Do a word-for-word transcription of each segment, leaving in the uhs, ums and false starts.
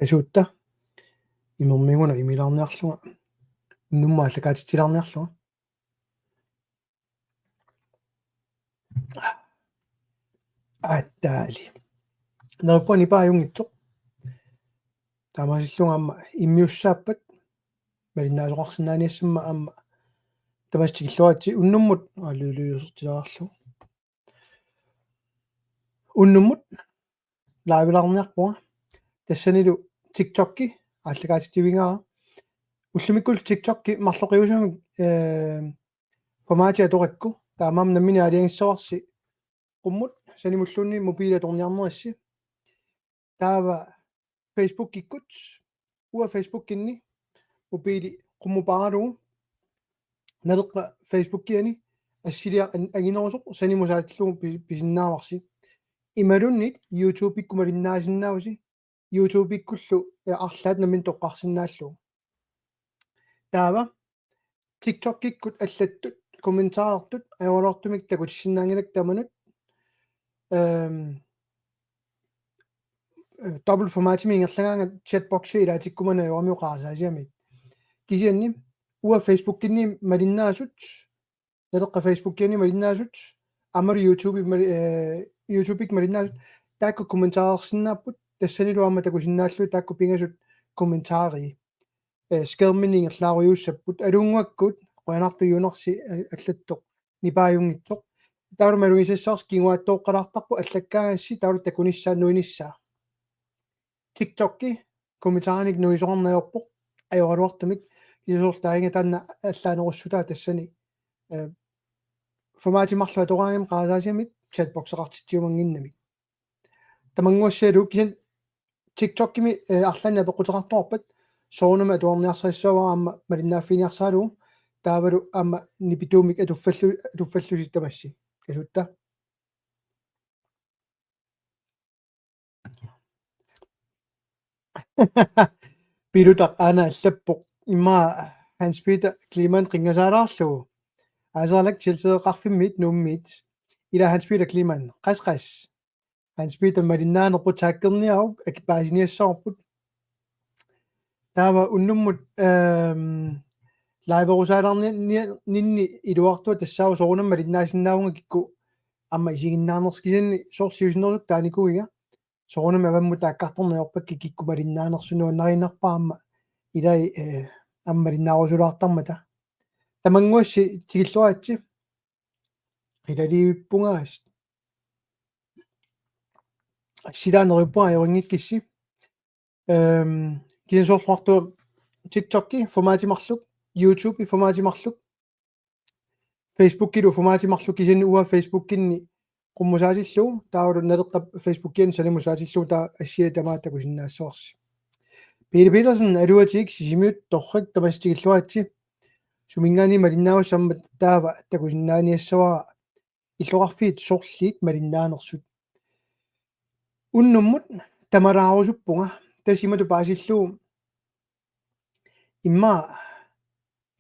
Kasuutta. Imermik una imilaarniarlunga. Unnummi aallakaatitsilaarniarlunga. Attaali. Neriuppunga nipaa ajunngitsoq. Taamaasillunga aamma immiussaappat malinnaasoqarsinnaaniassammat aamma tamassi tikilluaritsi unnummut aalluliusertilaarlugu. Unnummut livelaarniarpunga. Tassanilu TikTokki aallakaatitsivigaara. Ullumikkut TikTokki marloqiusamik, eh, formati atorakku. Taamaammat nammineq aalajangissavarsi qummut sanimulluunniit mobiili atorniarnerissi. Taava Facebookikkut, uanga Facebookinni mobiili qummupaaralugu, Naleqqap Facebookiani assiliaq an-, anginerusoq sanimut saatillugu pi-, pisinnaavarsi. Imaluunniit YouTubekkut malinnaasinnaavusi, YouTubekkullu, eh, arlaat nammineq toqqarsinnaallugu. Taava TikTokikkut allattut, kommentarertut, ajoraluartumik takutissinnaanngilakka tamanut. Ehm, eh, dobbelt formatimik ingerlagaangat chatboxi ilaatikkumaneq ajorami oqaasaasiamit. Kisianni uanga Facebookinni malinnaasut, Naleqqap Facebookiani malinnaasut, aammalu YouTubep mali-, eh, YouTubep malinnaasut, taakku kommentarersinnaapput, tassanilu aamma takusinnaallugu taakku pingasut kommentarii. Eh, skærmini ingerlaarujuussapput, aluunnguakkut, qujanartujuunarsi, eh, allattoq, nipaa ajunngitsoq. Taavalu malugisassavarsi kinguaattooqqalaartarpoq allakkaangassi, taavalu takunissaa nuinissaa. TikTokki kommentarinik nuisoqarneq ajorpoq, ajoraluartumik, kisianni soorlu taanna allaanerussutaa tassani, eh, formati marluk atoraangami oqaasaasiamit chatboxeqartitsiumannginnamik. Tamannguassialu kisianni TikTokimi, eh, arlaannik apeqquteqartoqarpat soorunami atuarniarsarissavara aamma malinnaaffiginiarsaralugu taavalu aamma nipituumik atuffallu-, atuffallusi tamassi. Kasuutta. Pilutaq aana allappoq. Immaqa Hans Peter Kleemann qinngasaalaarlugu. Aasaalak Chelseaqarfimmiit Nuummiit. Ila Hans Peter Kleemann. Qas qas. Hans Peter malinnaanerput taakkerniaruk, akit paasiniassavarput. Taava unnummut, ehm, liverusaalaarni-, ni-, ninni iluartua tassaavoq soorunami malinnaasinnaavunga kikkut aamma isiginnaanersoq, kisianni soorlu siusinnerusukkut taanikuuiga. Soorunami avammut taakkartorneq ajorpakka kikkut malinnaanersut, nuannariinnarpara aamma ilai, eh, aamma malinnaarusulaartarmata. Tamannguassi tikilluaritsi. Qilaliivippunga as-, silaaneruuppunga ajorinngikkussi. Ehm, kisianni soorlu oqartunga TikTokki formati marluk, YouTubei formati marluk, Facebookilu formati marluk, kisianni uanga Facebookinni qummusaatillugu, taavalu Naleqqap Facebookiani sanimut saatillugu, taava assigiit tamaat takusinnaassavarsi. Pele Petersen, aluatik Sisimiut torrak, tamassi tikilluaritsi. Suminngaanniit malinnaavusi aamma taava takusinnaaniassavara, illoqarfiit sorliit malinnaanersut. Unnummut tamalaarusuppunga, tassa imatut paasillugu immaqa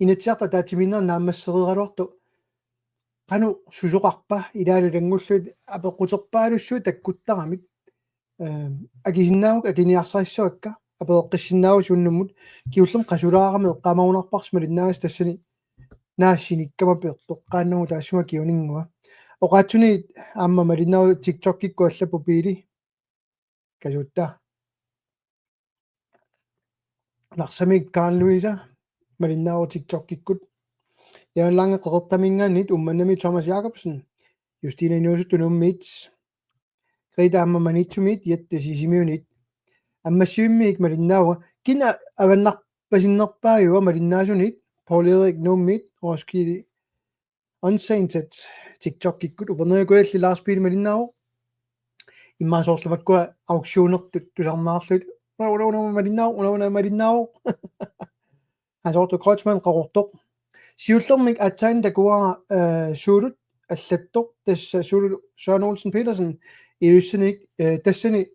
Inatsisartut ataatsimiinnerat naammassereeraluartoq qanoq susoqarpa, ilaalu ilanngullugit apeqquterpaalussuit takkuttaramik. Ehm, akisinnaavakka, akiniarsarissavakka, apereqqissinnaavusi unnummut, kingullermik qasulaarami eqqaamagunarparsi malinnaagassi tassani naasinikkama pe-, peqqaannagu taassuma kingornannguaq. Oqaatsunit aamma malinnaavoq TikTokikkut allappoq Pele. Kasuutta. Narsamik Karen Louise, malinnaavoq TikTokikkut. Jaan Lange Qeqertaminngaanniit, Uummannamiit Thomas Jakobsen, Justine Inuusuttut Nuummiit, Greta aamma Maniitsumiit, Jette Sisimiunit. Ammassivimmiit malinnaavoq. Kina avannarpasinnerpaajuva malinnaasunit, Paul Erik Nuummiit, Roskilde Uncensored TikTokikkut. Upernaviup Kujalleq Lars Pele malinnaavoq. Immaqa soorlu makkua auktionertut tusarnaarlugit. Una, una, una malinnaavoq, una, una malinnaavoq. Hans Otto Kreutzmann Qaqortoq. Siullermik aatsaat takuara, eh, Suulut allattoq, tassa Suulut Søren Olsen Petersen, Ilulissanik, eh, tassani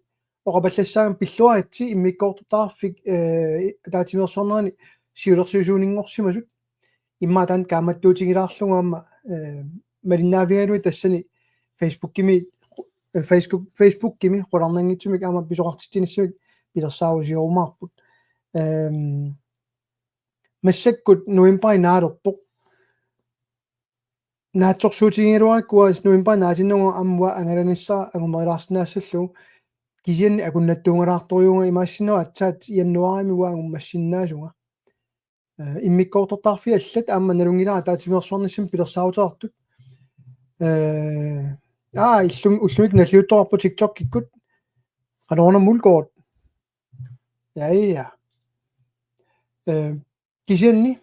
oqapallassaagami pilluaritsi immikkoortortaqarfik, eh, ataatsimeersuarnerani siulersuisuuninngorsimasut. Immaqa taanna kaammattuutigilaarlugu aamma, eh, malinnaavigalugit tassani Facebookimi, eh, Facebook, Facebookimi qularnanngitsumik aamma pisoqartitsinissamik pilersaarusiorumaarput. Ehm, massakkut novembarip naalerpoq. Naatsorsuutigigaluarakku uanga novembarip naatinnagu aamma angalanissara angumerilaarsinnaassallugu, kisianni akunnattuungalaartorujussuuvunga, imaassinnaavoq aatsaat januaarimi uanga angummassinnaasunga. Eh, immikkoortortaqarfiit allat aamma nalunngilara ataatsimeersuarnissamut pilersaaruteqartut. Eh, aa, illum-, ullumikkut nalliuttoqarpoq TikTokikkut. Qanoruna Mulgaard. Ja, ja. Eh, kisianni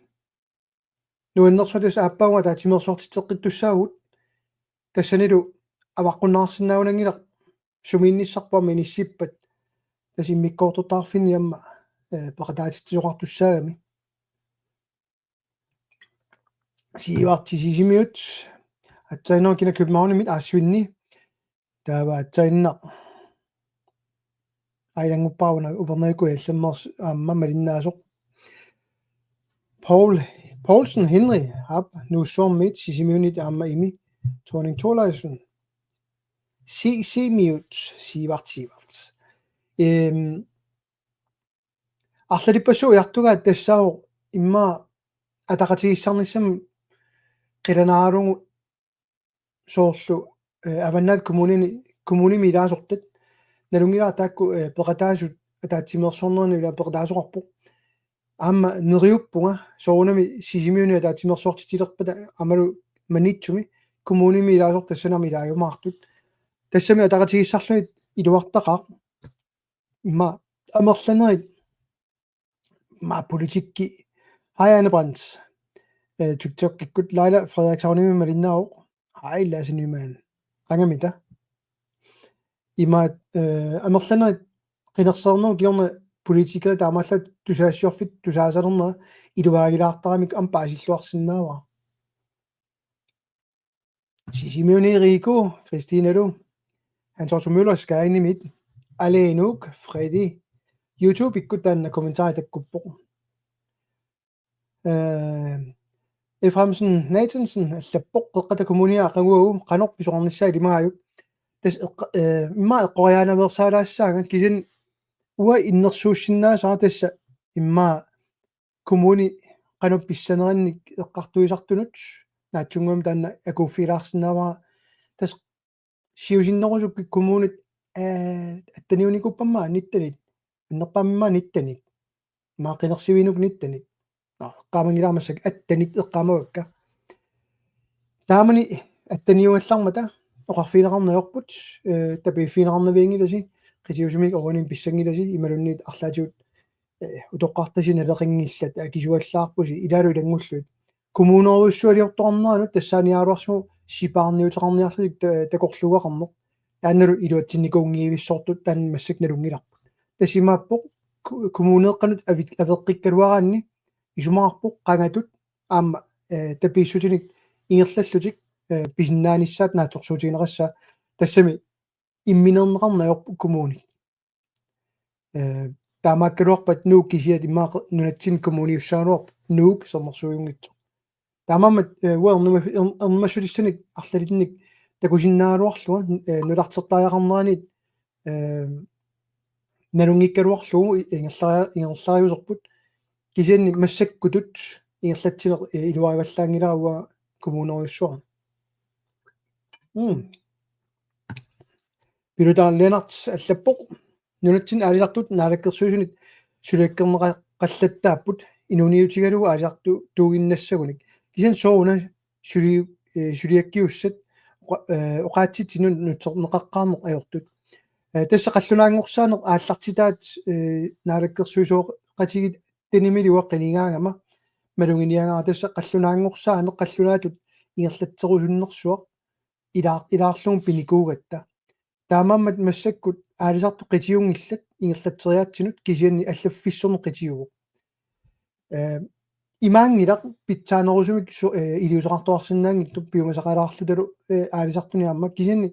nuannersuaq tassa aappaagu ataatsimeersuartitseqqittussaavugut. Tassanilu avaqqunneqarsinnaagunanngilaq sumiinnissarput aamma inissippat. Tassa immikkoortortaqarfinni aamma, eh, peqataatitsisoqartussaagami. Siivart Sisimiut. Aatsaannguaq kina Københavnimit aassavigami. Taava aatsaannguaq. Ailanguppauna upernaviku allammersut aamma malinnaasoq. Paul Poulsen Henry, aap, Nuussuarmiit Sisimiunit aamma Imi Thorning Thorleifsen. Si-, Sisimiut, Siivart, Siivart. Ehm, arlalippassuit ujartugaat tassaavoq immaqa ataqatigiissaarnissamut qilanaaralugu soorlu, eh, Avannaata Kommunini, kommunimi ilaasortat. Nalunngilara taakku, eh, peqataasut ataatsimeersuarnerani ila peqataasoqarpoq. Aamma neriuppunga soorunami Sisimiuni ataatsimeersuartitsilerpata aammalu Maniitsumi kommunimi ilaasortat tassani aamma ilaajumaartut. Tassami ataqatigiissaarlugit iluartaqaaq. Immaqa amerlanerit, immaqa politikki. Hej, Anne Brandt. Eh, TikTokikkut Laila Frederikshavnimi malinnaavoq. Hej, Lasse Nyman. Qangamita. Immaqa, eh, amerlanerit qinersereernerup kingorna politikerit taamaallaat tusagassiorfiit tusaasalernera iluaagilaartaramik aamma paasilluarsinnaavara. Sisimiuni Riku, Kristinalu, Hans Otto Møller Skyenimit, Aleenuk, Freddy, YouTubeikkut taanna kommentarit takkuppoq. Eh, Efraimsen Nathansen allappoq: Qeqqata Kommunia aqaguagu qanoq pisoqarnissaa ilimagaajuk? Tassa eqqa-, eh, immaqa eqqoriaanaveersaalaassaanga, kisianni uanga innersuussinnaasara tassa immaqa kommuni qanoq pissanerannik eqqartuisartunut naatsunnguamik taanna akuuffigilaarsinnaavara. Tassa siusinnerusukkut kommunit, eh, atteniunikuupput aamma nittenit. Annerpaamik aamma nittenit. Immaqa qinersiviinupput nittenit. Nå, eqqaamanngilara massakkut attenit eqqaamavakka. Taamani atteniugallarmata oqarfigineqarneq ajorput, eh, tapiiffigineqarnavianngilasi, qitiusumik oqarniarneq pissanngilasi, imaluunniit arlaatigut, eh, utoqqartasi naleqanngillat, akisuallaarpusi, ilaalu ilanngullugit. Kommunerujussualiortoqarneranut tassaaniaraluarsimapput sipaarniuteqarniarlutik ta-, takorluugaqarneq. Taannalu iluatsinnikuunngivissortut taanna massakkut nalunngilarput. Tassa imaappoq ku-, kommuneeqqanut avit-, aveqqikkaluaraanni isumaqarpoq qangatut aamma, eh, tapiissutinik ingerlallutik, eh, pisinnaanissaat naatsorsuutigineqassaaq, tassami imminerneqarneq ajorput kommunit. Eh, taamaakkaluarpat Nuuk kisiat immaqa nunatsinni kommuniussaagaluarpoq Nuuk sermersuujunngitsoq. Taamaammat, eh, uanga ernuma-, ern-, ernumassutissanik arlalinnik takusinnaagaluarlunga, eh, nutartertariaqarneranit, eh, nalunngikkaluarlugu i-, ingerlari-, ingerlariuserput, kisianni massakkutut ingerlatsineq, eh, iluarivallaanngilara uanga kommunerujussuarmi. Mm. Pilutaa Lennert allappoq: Nunatsinni aalisartut naalakkersuisunit suliakkerneqaqallattaapput, inuuniutigalugu aalisartuuginnassagunik. Kisianni sooruna suli-, eh, suliakkiussat oqa-, eh, oqaatsitsinnut nutserneqaqqaarneq ajortut. Eh, tassa qallunaanngorsaaneq aallartitaat, eh, naalakkersuisooqatigiit tanimiliua qinigaagama maluginiagara, tassa qallunaanngorsaaneq qallunaatut ingerlatserusunnersuaq ilaa-, ilaarlugu pinikuugatta. Taamaammat massakkut aalisartut qitiunngillat ingerlatseriaatsinut, kisianni allaffissorneq qitiuvoq. Eh, imaanngilaq pitsaanerusumik su-, eh, iliuuseqartoqarsinnaanngitsoq piumasaqalaarlutalu, eh, aalisartuni aamma, kisianni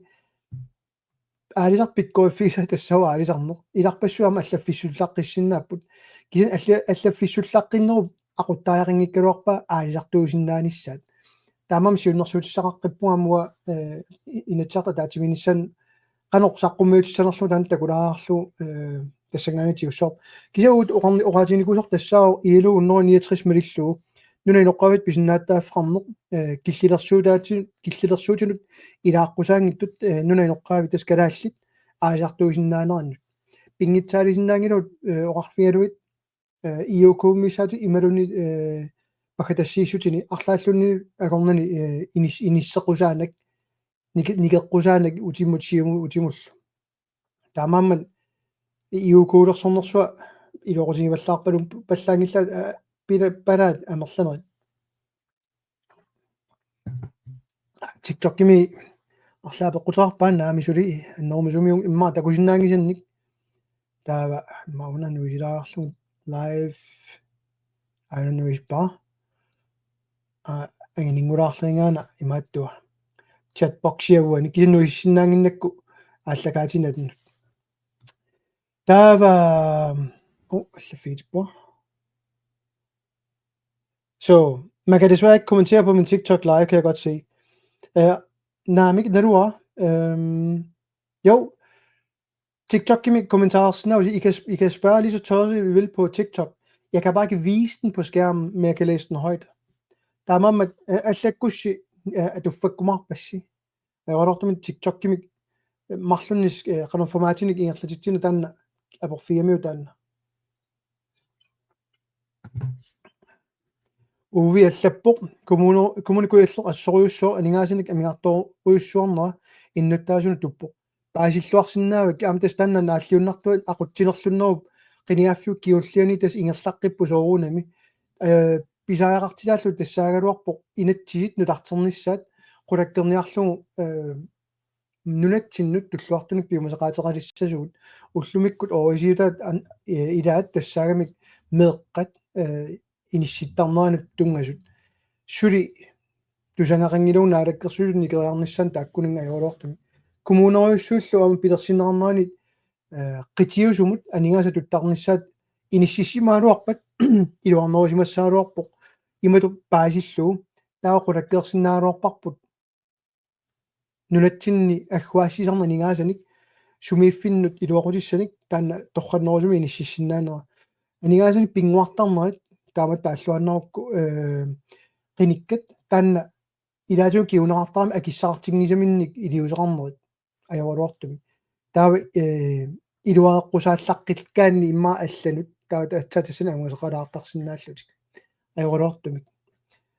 aalisartut pikkoriffigisaat tassaavoq aalisarneq. Ilarpassui aamma allaffissullaqqissinnaapput. Kisianni alla-, allaffissullaqqinnerup aquttariaqanngikkaluarpaa aalisartuusinnaanissaat. Taamaammat siunnersuutissaqaqqippunga aamma uanga, eh, i-, Inatsisartut ataatsimiinnissaannut qanoq saqqummiutissanerlugu taanna takulaarlugu, eh, tassanngaanniit tigussavarput. Kisianni uagut oqarni-, oqaatiginikuusarput tassaavoq I L O hundrede niogtres malillugu nunap inoqqaaviata pisinnaattaaffeqarneq, eh, killilersuutaati-, killilersuutinut ilaaqqusaanngitsut, eh, nunap inoqqaavi tassa kalaallit aalisartuusinnaanerannut. Pinngitsaalisinnaanngilagut, eh, oqarfigalugit, eh, I O K-mik missaati imaluunniit, eh, pakkatassiissutini arlaalluni akornanni, eh, inis-, inisseqqusaaneq, nike-, nikeqqusaaneq utimut siumut utimullu. Taamaammat I O K-ulersornersua iluaqutigivallaarpaluppallaanngillat, eh, pila-, palaat amerlanerit. TikTokimi arlaat peqquteqarpaa naamik suli annerumisumiuk immaqa takusinnaanngisannik. Taava immaqa una nuisilaarlugu live aana nuisippara. Aa, angininngulaarlerigaana imaattua. Chatboxia uani kisianni nuisissinnaannginnakku aallakaatitsinni. Taava, oh, allaffigippara. Så man kan desværre ikke kommentere på min TikTok live, kan jeg godt se. Øh, nej, men ikke, når du er. Øhm, jo, TikTok, giv mig kommentarer. Sådan, I kan, I kan spørge lige så tosset, I vil på TikTok. Jeg kan bare ikke vise den på skærmen, men jeg kan læse den højt. Der er meget, man, øh, altså, jeg kunne sige, øh, at du fik meget at sige. Ajoraluartumik TikTokimi, eh, marlunnik, eh, qanoq formatinik ingerlatitsineq taanna aporfigigamiuk taanna. Uvi allappoq kommune-, Kommune Kujalleq assorujussuaq aningaasanik amigartoorujussuarnera innuttaasunut tuppoq. Paasilluarsinnaavakkit aamma tassa taanna naalliunnartuat aqutsinerlunnerup qinigaaffiup kingulliani tassa ingerlaqqippoq soorunami. Eh, pisariaqartitaallugu tassaagaluarpoq inatsisit nutarternissaat qulakkeerniarlugu, eh, nunatsinnut tulluartunik piumasaqaateqalissasugut ullumikkut oorisiutaat an-, eh, ilaat tassaagamik meeqqat, eh, inissittarneranut tunngasut. Suli tusagaqanngilagut naalakkersuisut nikeriarnissaannut taakkuninnga ajoraluartumik. Kommunerujussuillu aamma pilersinneqarnerani, eh, qitiusumut aningaasat tuttarnissaat inississimagaluarpat iluarnerusimassagaluarpoq imatut paasillugu taava qulakkeersinnaagaluarparput nunatsinni agguaassisarneq aningaasanik sumiiffinnut iluaqutissanik taanna torrannerusumik inississinnaanera. Aningaasanik pinnguartarnerit taamatut taalluaannarukku, eh, qinikkat taanna ilaatigut kinguneqartarami akissaqartinngisaminnik iliuuseqarnerit ajoraluartumik. Taava, eh, iluareqqusaallaqqikkaanni immaqa allanut taava aatsaat tassani angusaqalaartarsinnaallutik ajoraluartumik.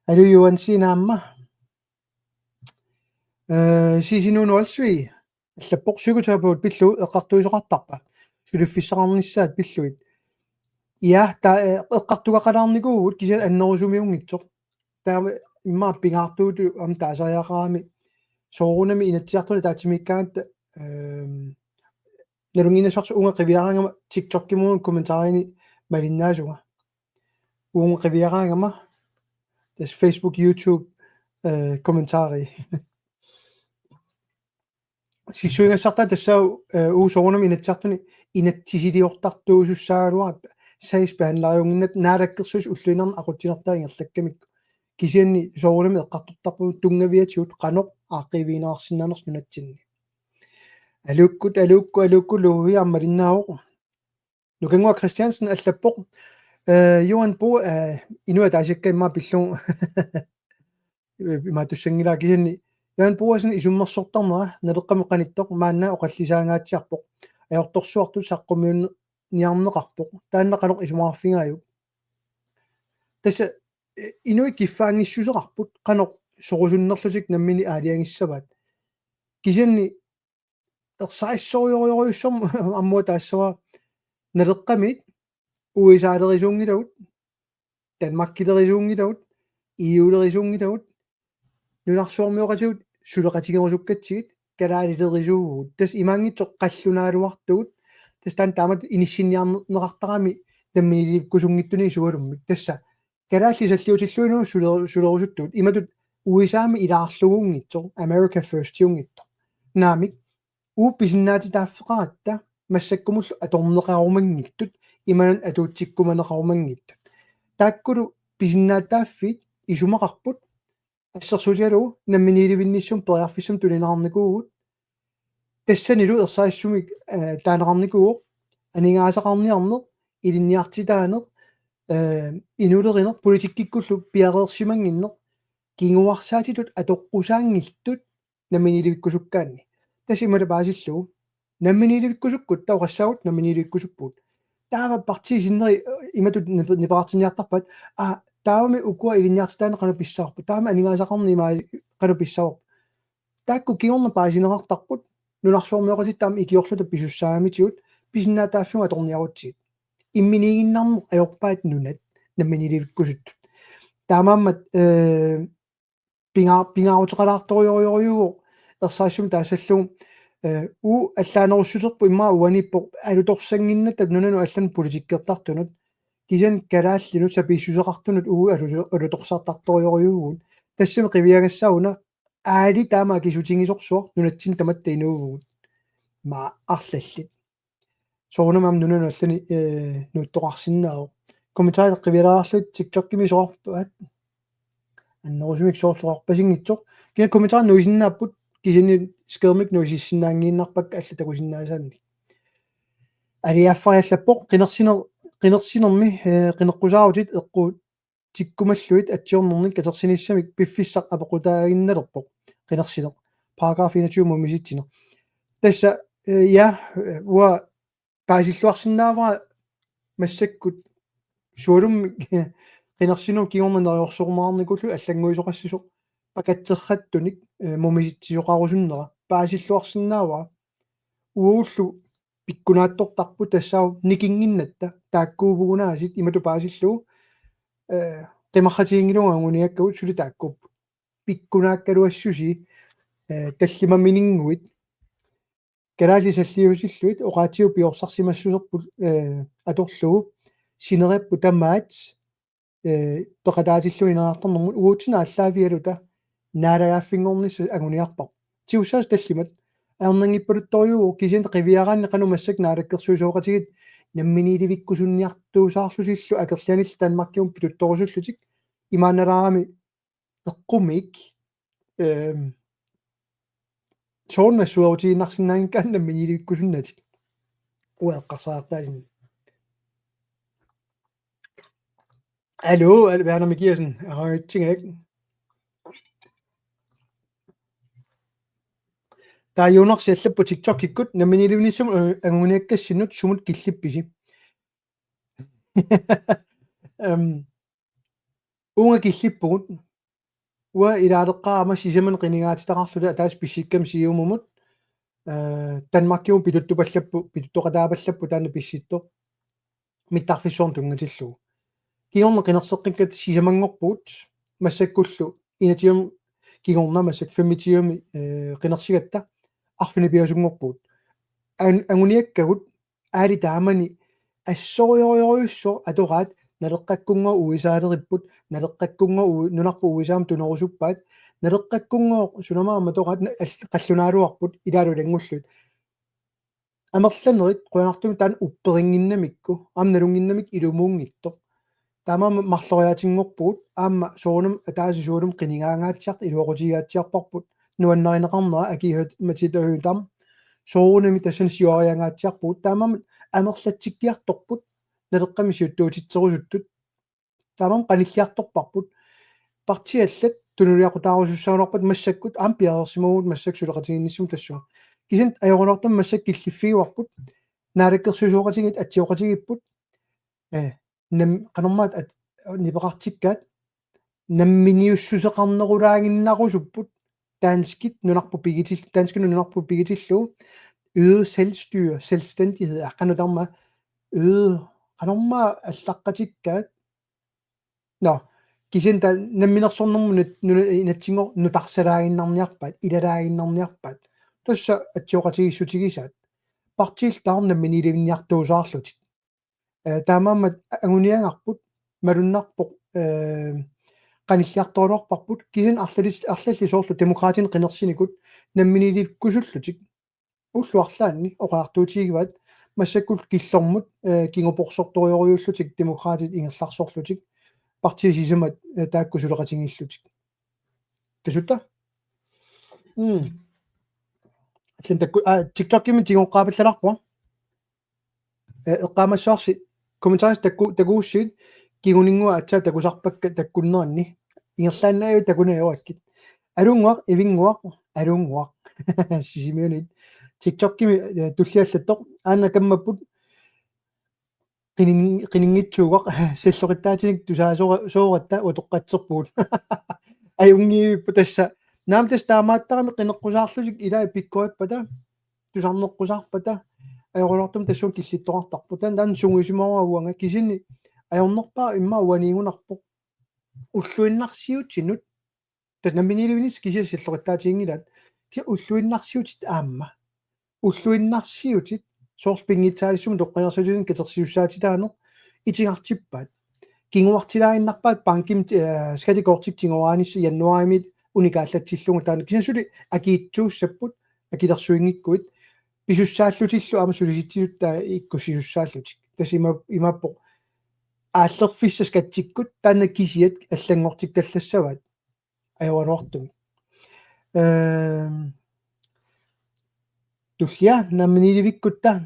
Aluu Juansi naamma. Eh, Sisinuunu Olsvig allappoq psykoterapeut pillugu eqqartuisoqartarpa suliffissaqarnissaat pillugit. Ja, taava, eh, eqqartugaqalaarnikuuvugut kisianni annerusumiunngitsoq. Taava immaqa pingaartuutut aamma taasariaqarami soorunami Inatsisartuni ataatsimiikkaangatta, ehm, nalunnginnassavarsi uunga qiviaraangama TikTokimi kommentarini malinnaasunga. Uunga qiviaraangama tassa Facebook, YouTube, eh, kommentari. Sissuigassartaa tassa, eh, uagut soorunami Inatsisartuni inatsisiliortartuusussaagaluarput sagsbehandleriunnginnatta naalakkersuisut ulluinnarni aqutsinertaa ingerlakkamikku. Kisianni soorunami eqqartortarpugut tunngaviatigut qanoq aaqqiivigineqarsinnaanersoq nunatsinni. Aluukkut, aluukkut, aluukkut Louis aamma malinnaavoq. Nukannguaq Christiansen allappoq. Eh, Johan Bo, eh, inuit ataasiakkaat immaqa pillugu. Imaattussanngilara kisianni. Johan Boasen isummersortarnera Naleqqami qanittoq maanna oqallisaangaatsiarpoq. Ajortorsuartut saqqummiunniarneqarpoq. Taanna qanoq isumaqarfigaajuk? Tassa, eh, inuit kiffaanngissuseqarput qanoq sorusunnerlutik nammineq aalajangissavaat. Kisianni ersarissorujorujussuarmik aamma taassavara Naleqqamiit U S A-lerisuunngilagut, Danmarkilerisuunngilagut, E U-lerisuunngilagut, nunarsuarmioqatigut suleqatigerusukkatsigit kalaalilerisuuvugut. Tassa imaanngitsoq qallunaaluartugut. Tassa taanna taamatut inissinniarneqartarami namminiilivikkusunngitsunik sualummik. Tassa kalaallit salliutilluinnarmik suleru-, sulerusuttugut. Imatut U S A-mi ilaarlugunngitsoq, America First-iunngitsoq. Naamik, uagut pisinnaatitaaffeqaratta massakkumullu atorneqarumanngitsut, imaluunniit atuutsikkumaneqarumanngitsut. Taakkulu pisinnaatitaaffiit isumaqarput, assersuutigalugu namminiilivinnissamut periarfissamik tunineqarnikuuvugut. Tassanilu ersarissumik, eh, taaneqarnikuuvoq, aningaasaqarniarneq, ilinniartitaaneq, eh, inulerineq, politikkikkullu piareersimannginneq, kinguarsaatitut atoqqusaanngillat namminiilivikkusukkaanni. Tassa imatut paasillugu. Namminiilivikkusukkutta oqassaagut namminiilivikkusuppugut. Taava partiit sinneri, eh, imatut nip-, nipeqartinniartarpaat, aa, taavami ukua ilinniartitaaneq qanoq pissavarput, taavami aningaasaqarneq ima qanoq pissavarput. Taakku kingorna paasineqartarput, nunarsuarmioqatitta aamma ikiorluta pisussaammatigut, pisinnaatitaaffigut atorniarutsigit. Imminiiginnarneq ajorpaat nunat, namminiilivikkusuttut. Taamaammat, eh, pinga-, pingaaruteqalaartorujorujorujuuvoq ersarissumik taassallugu, eh, uu allaanerussuterput immaqa uaniippoq alutorsaannginnatta nunanut allanut politikkertartunut, kisianni kalaallinut sapiissuseqartunut uu alu-, alutorsartartorujorujuuvugut. Tassami qiviagassaaguna aali taama akisutigisorsuaq nunatsinni tamatta inuuvugut. Maa arlallit. Soorunami aamma nunanut allani, eh, nuuttoqarsinnaavoq. Kommentarit qivialaarlugit TikTokimi soorpaat. Annerusumik soorlu oqarpasinngitsoq. Kina kommentarit nuisinnaapput, kisianni skærmit nuisissinnaanngiinnarpakka allat takusinnaasaannik. Aliaffariallappoq qinersiner-, qinersinermi, eh, qineqqusaarutit eqqu- tikkumallugit atsiornernik katersinissamik piffissaq apeqqutaaginnalerpoq qinersineq. Paragraf enogtyve mumisitsineq. Tassa, eh, ja, eh, uanga paasilluarsinnaavara massakkut sualummik qinersinerup kingorna neriorsuarneqarnikullu allannguisoqassisoq pakatserrattunik, eh, mumisitsisoqarusunnera paasilluarsinnaavara. Uagullu pikkunaattortarput tassaavoq nikinnginnatta taakkuuvugunaasit imatut paasillugu, eh, qimarratiginngilagut anguniakkagut suli taakkuupput. Pikkunaakkaluassusi, eh, tallimamininnguit. Kalaallit salliutillugit oqaatsigut piorsarsimassuserput, eh, atorlugu sineriapput tamaat, eh, peqataatillugu ineriartornermut uatsinnut aallaavigaluta naalagaaffinngornissaq anguniarparput. Tigussaasut tallimat ajornanngippaluttorujuuvoq kisianni qiviaraanni qanoq massakkut naalakkersuisooqatigiit namminiilivikkusunniartuusaarlutillu akerlianillu Danmarkimut pituttorusullutik imaannalaarami eqqumiik, ehm, soorlu nassuerutigiinnarsinnaanngikkaanni namminiilivikkusunnatik. Uanga eqqarsartaasinnaavoq. Aluu, aluu, Verner Mikiassen, ajunngikkikka. Taava Jonas allappoq TikTokikkut, namminiilivinnissamut, eh, anguniakkassinnut sumut killippisi? Ehm, uunga killippugut. Uanga ilaaleqqaarama sisamani qinigaatitaqarluta ataaseq pissikkami Siumumut, eh, Danmarkimut pituttupallappoq, pituttoqataapallappoq taanna pissittoq mittarfissuarnut tunngatillugu. Kingorna qinerseqqikkatta sisamanngorpugut massakkullu enogtyve kingorna massakkut femogtyve, eh, qinersigatta arfineq-pingasunngorpugut. An-, anguniakkagut aali taamani assorujorujussuaq atoraat Naleqqakkunngooq U S A-leripput, Naleqqakkunngooq U-, nunarput U S A-mut tunerusuppaat, Naleqqakkunngooq sunamaammat atoraat na-, all-, qallunaaluarput ilaalu ilanngullugit. Amerlanerit qujanartumik taanna upperinnginnamikku, aamma nalunnginnamikku ilumuunngitsoq. Taamaammat marloriaatinngorpugut, aamma soorunami ataaseq sualummik qinigaangaatsiartoq iluaqutigigaatsiarparput, nuannarineqarnera akiuhat Matilda Høegh-Dam, soorunami tassani siuariangaatsiarpugut, taamaammat amerlatsikkiartorput, Naleqqami siuttuutitserusuttut, taamaammat qanilliartorparput, partiit allat tunuliaqutaarusussagaluarpata massakkut, aamma piareersimavugut massakkut suleqatigiinnissamut tassunga. Kisianni ajoraluartumik massakkut killiffigivarput, naalakkersuisooqatigiit atsioqatigiipput, eh, nam-, qanormaat at-, nipeqartikkaat, namminiussuseqarnerulaaginnarusupput, danskit nunarput pigitil-, danskinut nunarput pigitillugu, øget selvstyre, selvstændighed, aqqanutarma, øget, qanormaa allaqqatikkaat, nå, kisianni taava namminersornermut nut-, nuna-, inatsinngooq nutarsalaaginnarniarpaat, ilalaaginnarniarpaat. Tassa atsioqatigiissutigisaat. Partiillu taava namminiilivinniartuusaarlutik. Eh, taamaammat anguniagarput, malunnarpoq, eh, qanilliartoraluarparput, kisianni arlalis-, arlallit soorlu Demokraatinit qinersinikut namminiilivikkusullutik. Ullut arlaanni oqariartuutigivaat massakkut killormut, eh, kinguporsortorujorujullutik Demokraatit ingerlarsorlutik partiit sisamat, eh, taakku suleqatigiillutik. Tassa uagut. Mm. Sen takku, aa, TikTokimi tigoqqaapallalaarpunga. Eh, eqqaamassavarsi kommentaarisi takku, takuussigit kinguninngua aatsaat takusarpakka takkunneranni. Ingerlaannaq takuneq ajorakkit. Alunnguaq, Ivinnguaq, Alunnguaq. Sisimiunit. TikTokimi, eh, tulliallattoq. Aana kammapput qinin-, qininngitsuugaq salloqittaatinik tusaasora-, sooratta utoqqatserpugut. Ajunngivippoq tassa. Naamik tassa taamaattarami qineqqusaarlutik ilai pikkorippata, tusarneqqusaarpata, ajoraluartumik tassunga killittoqartarpoq. Taanna, taanna sungiusimavara uanga kisianni ajornerpaaq immaqa uaniigunarpoq. Ulluinnarsiutinut. Tassa namminiilivinissaq kisianni salloqittaatiginngilaat. Kisianni ulluinnarsiutit aamma. Ulluinnarsiutit soorlu pinngitsaaliissummik toqqaannarsiutitut katersisussaatitaaneq itigartippaat. Kinguartilaaginnarpaat bankimi, eh, skattekortikkut tigoraanissaq januaarimiit unikaallatsillugu taanna. Kisianni suli akiitsuussapput, akilersuinngikkuit. Pisussaallutillu aamma sulisitsisut taava ikkussisussaallutik. Tassa ima-, imaappoq aallerfissat skattikkut taanna kisiat allanngortikkallassavaat. Ajoraluartumik. Ehm, tullia namminiilivikkutta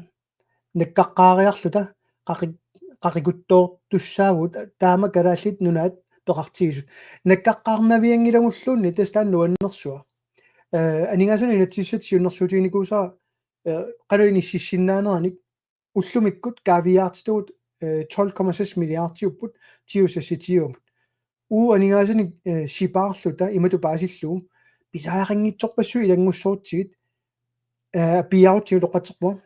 nakkaqqaariarluta qaqi-, qaqikuttoortussaavugut taama Kalaallit Nunaat peqartigisut. Nakkaqqaarnavianngilagulluunniit tassa taanna nuannersua. Eh, aningaasanik inatsisissatut siunnersuutiginikuusara, eh, qanoq inississinnaanerannik ullumikkut kaaviiaartitagut, eh, tolv komma seks milliardiupput ti tusind seksogtyvemut. Uagut aningaasanik, eh, sipaarluta imatut paasillugu pisariaqanngitsorpassuit ilanngussoorutsigit, eh, piiarutsigit utoqqatserpunga.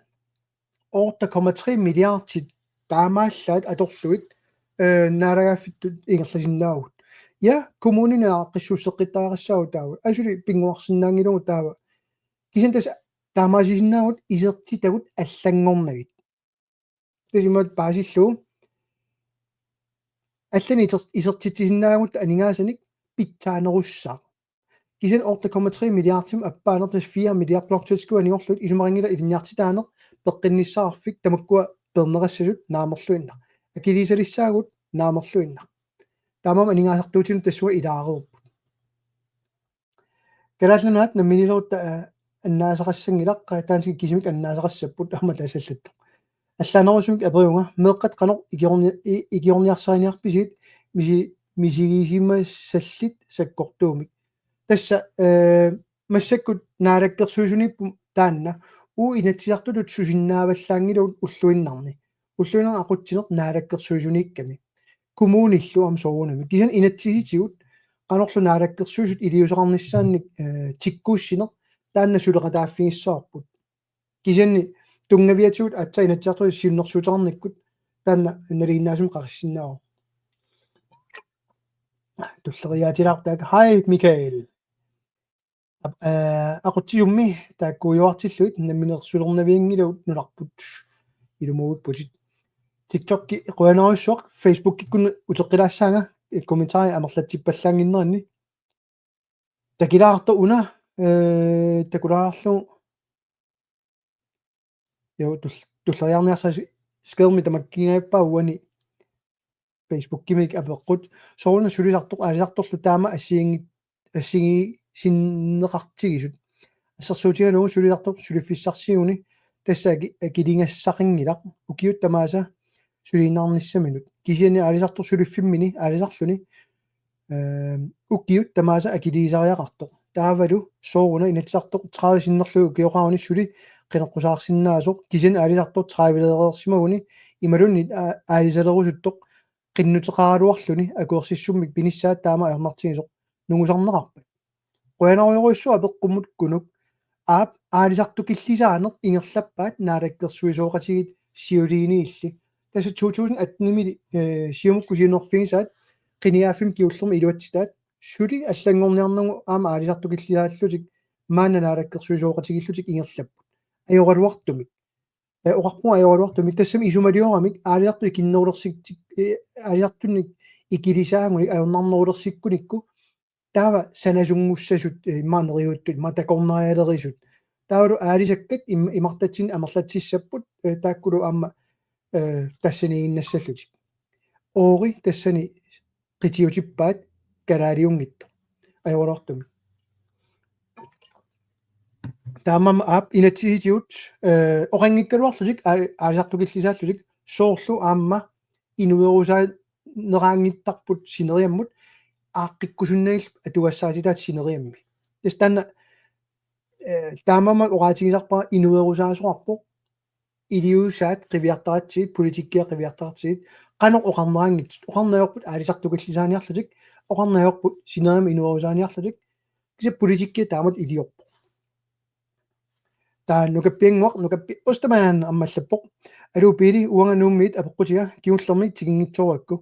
Otte komma tre milliardit taamaallaat atorlugit, eh, naalagaaffittut ingerlasinnaavugut. Ja, kommunini aaqqissuusseqqittariaqassaagut taava. Asuli pinnguarsinnaanngilagut taava. Kisianni tassa taamaasissinnaavugut isertitagut allanngornagit. Tassa imatut paasillugu. Allanik iser-, isertitsisinnaavugut aningaasanik pitsaanerussaaq. Kisianni otte komma tre milliardimut appaaneq tassa fire milliard bloktilskud anigorlugit isumaqanngilaq ilinniartitaaneq peqqinnissaqarfik tamakkua peerneqassasut naamerluinnaq. Akiliisalissaagut naamerluinnaq. Taamaammat aningaasartuutinut tassunga ilaareerput. Kalaallit Nunaat namminiilerutta, eh, annaasaqassanngilaq, eh, danskit kisimik annaasaqassapput aamma tassa allattoq. Allaanerusumik aperiunga, meeqqat qanoq ikiorni-, i-, ikiorniarsariniarpisigit misi-, misigisimasallit sakkortuumik. Tassa, eh, massakkut naalakkersuisuniippoq taanna, uagut Inatsisartutut susinnaavallaanngilagut ulluinnarni. Ulluinnarni aqutsineq naalakkersuisuniikkami. Kommunillu aamma soorunami. Kisianni inatsisitigut qanorlu naalakkersuisut iliuuseqarnissaannik, eh, tikkuussineq taanna suleqataaffigissavarput. Kisianni tunngaviatigut aatsaat Inatsisartuni siunnersuuteqarnikkut taanna nalinginnaasumik qaqissinnaavoq. Tulleriiaatilaartaak. Hej, Michael. Ap-, eh, aqutsisummi taakkuujuartillugit namminersulernavianngilagut nunarput. Ilumuuvipputit. TikTokki qujanarsuaq, Facebookkikkunni uteqqilaassaanga, eh, kommentarit amerlatsippallaannginneranni. Takilaartoq una, eh, takulaarlugu. Jo, tull-, tulleriiaarniarsarisi skærmi tamakkiingajappaa uani Facebookkimik apeqqut. Sooruna sulisartoq aalisartorlu taama assigiinngi-, assigiinngisinneqartigisut. Assersuutigalugu sulisartoq suliffissarsiuguni tassa aki-, akiligassaqanngilaq ukiut tamaasa suliinnarnissaminut. Kisianni aalisartoq suliffimmini aalisarluni, ehm, ukiut tamaasa akiliisariaqartoq. Taavalu sooruna Inatsisartoq tredive sinnerlugit ukioqaruni suli qineqqusaarsinnaasoq, kisianni aalisartoq tredive-leereersimaguni imaluunniit aa-, aalisalerusuttoq qinnuteqaraluarluni akuersissummik pinissaat taama ajornartigisoq nungusarneqarpat. Qujanarujorujussuaq apeqqummut Kunuk. Aap, aalisartukillisaaneq ingerlappaat naalakkersuisooqatigiit siuliiniilli. Tassa to tusind atten-imili, eh, Siumukkut siunnerfigisaat qinigaaffimmi kingullermi iluatsitaat suli allanngorniarnagu aamma aalisartukillisaallutik maanna naalakkersuisooqatigiillutik ingerlapput. Ajoraluartumik. Eh, oqarpunga ajoraluartumik, tassami isumalioramik aalisartut ikinnerulersik-, eh, aalisartunik ikilisaagunik ajornarnerulersikkunikku taava sanasungussasut, eh, immaqa neriuttut, immaqa takornarialerisut. Taavalu aalisakkat im-, imartatsinni amerlatsissapput, eh, taakkulu aamma, eh, tassaniiginnassallutik. Oori tassani qitiutippaat kalaaliunngitsoq. Ajoraluartumik. Taamaammat aap inatsisitigut, eh, oqanngikkaluarlutik, aa-, aalisartukillisaallutik, soorlu aamma inuerusaaneqanngittarput sineriammut aaqqikkusunnagit atugassarititaat sineriammi. Tassa taanna, eh, taamaammat oqaatigisarpara inuerusaasoqarpoq, iliuusaat qiviartaratsigit, politikkiat qiviartaratsigit, qanoq oqarneqanngitsut, oqarneq ajorput aalisartukillisaaniarlutik, oqarneq ajorput sineriammi inuerusaaniarlutik, kisianni politikki taamatut iliorpoq. Taava Nukappiannguaq, Nukappi Ostermann aamma allappoq: Aluu Pele, uanga Nuummiit apeqqutiga, kingullermik tiginngitsoorakku.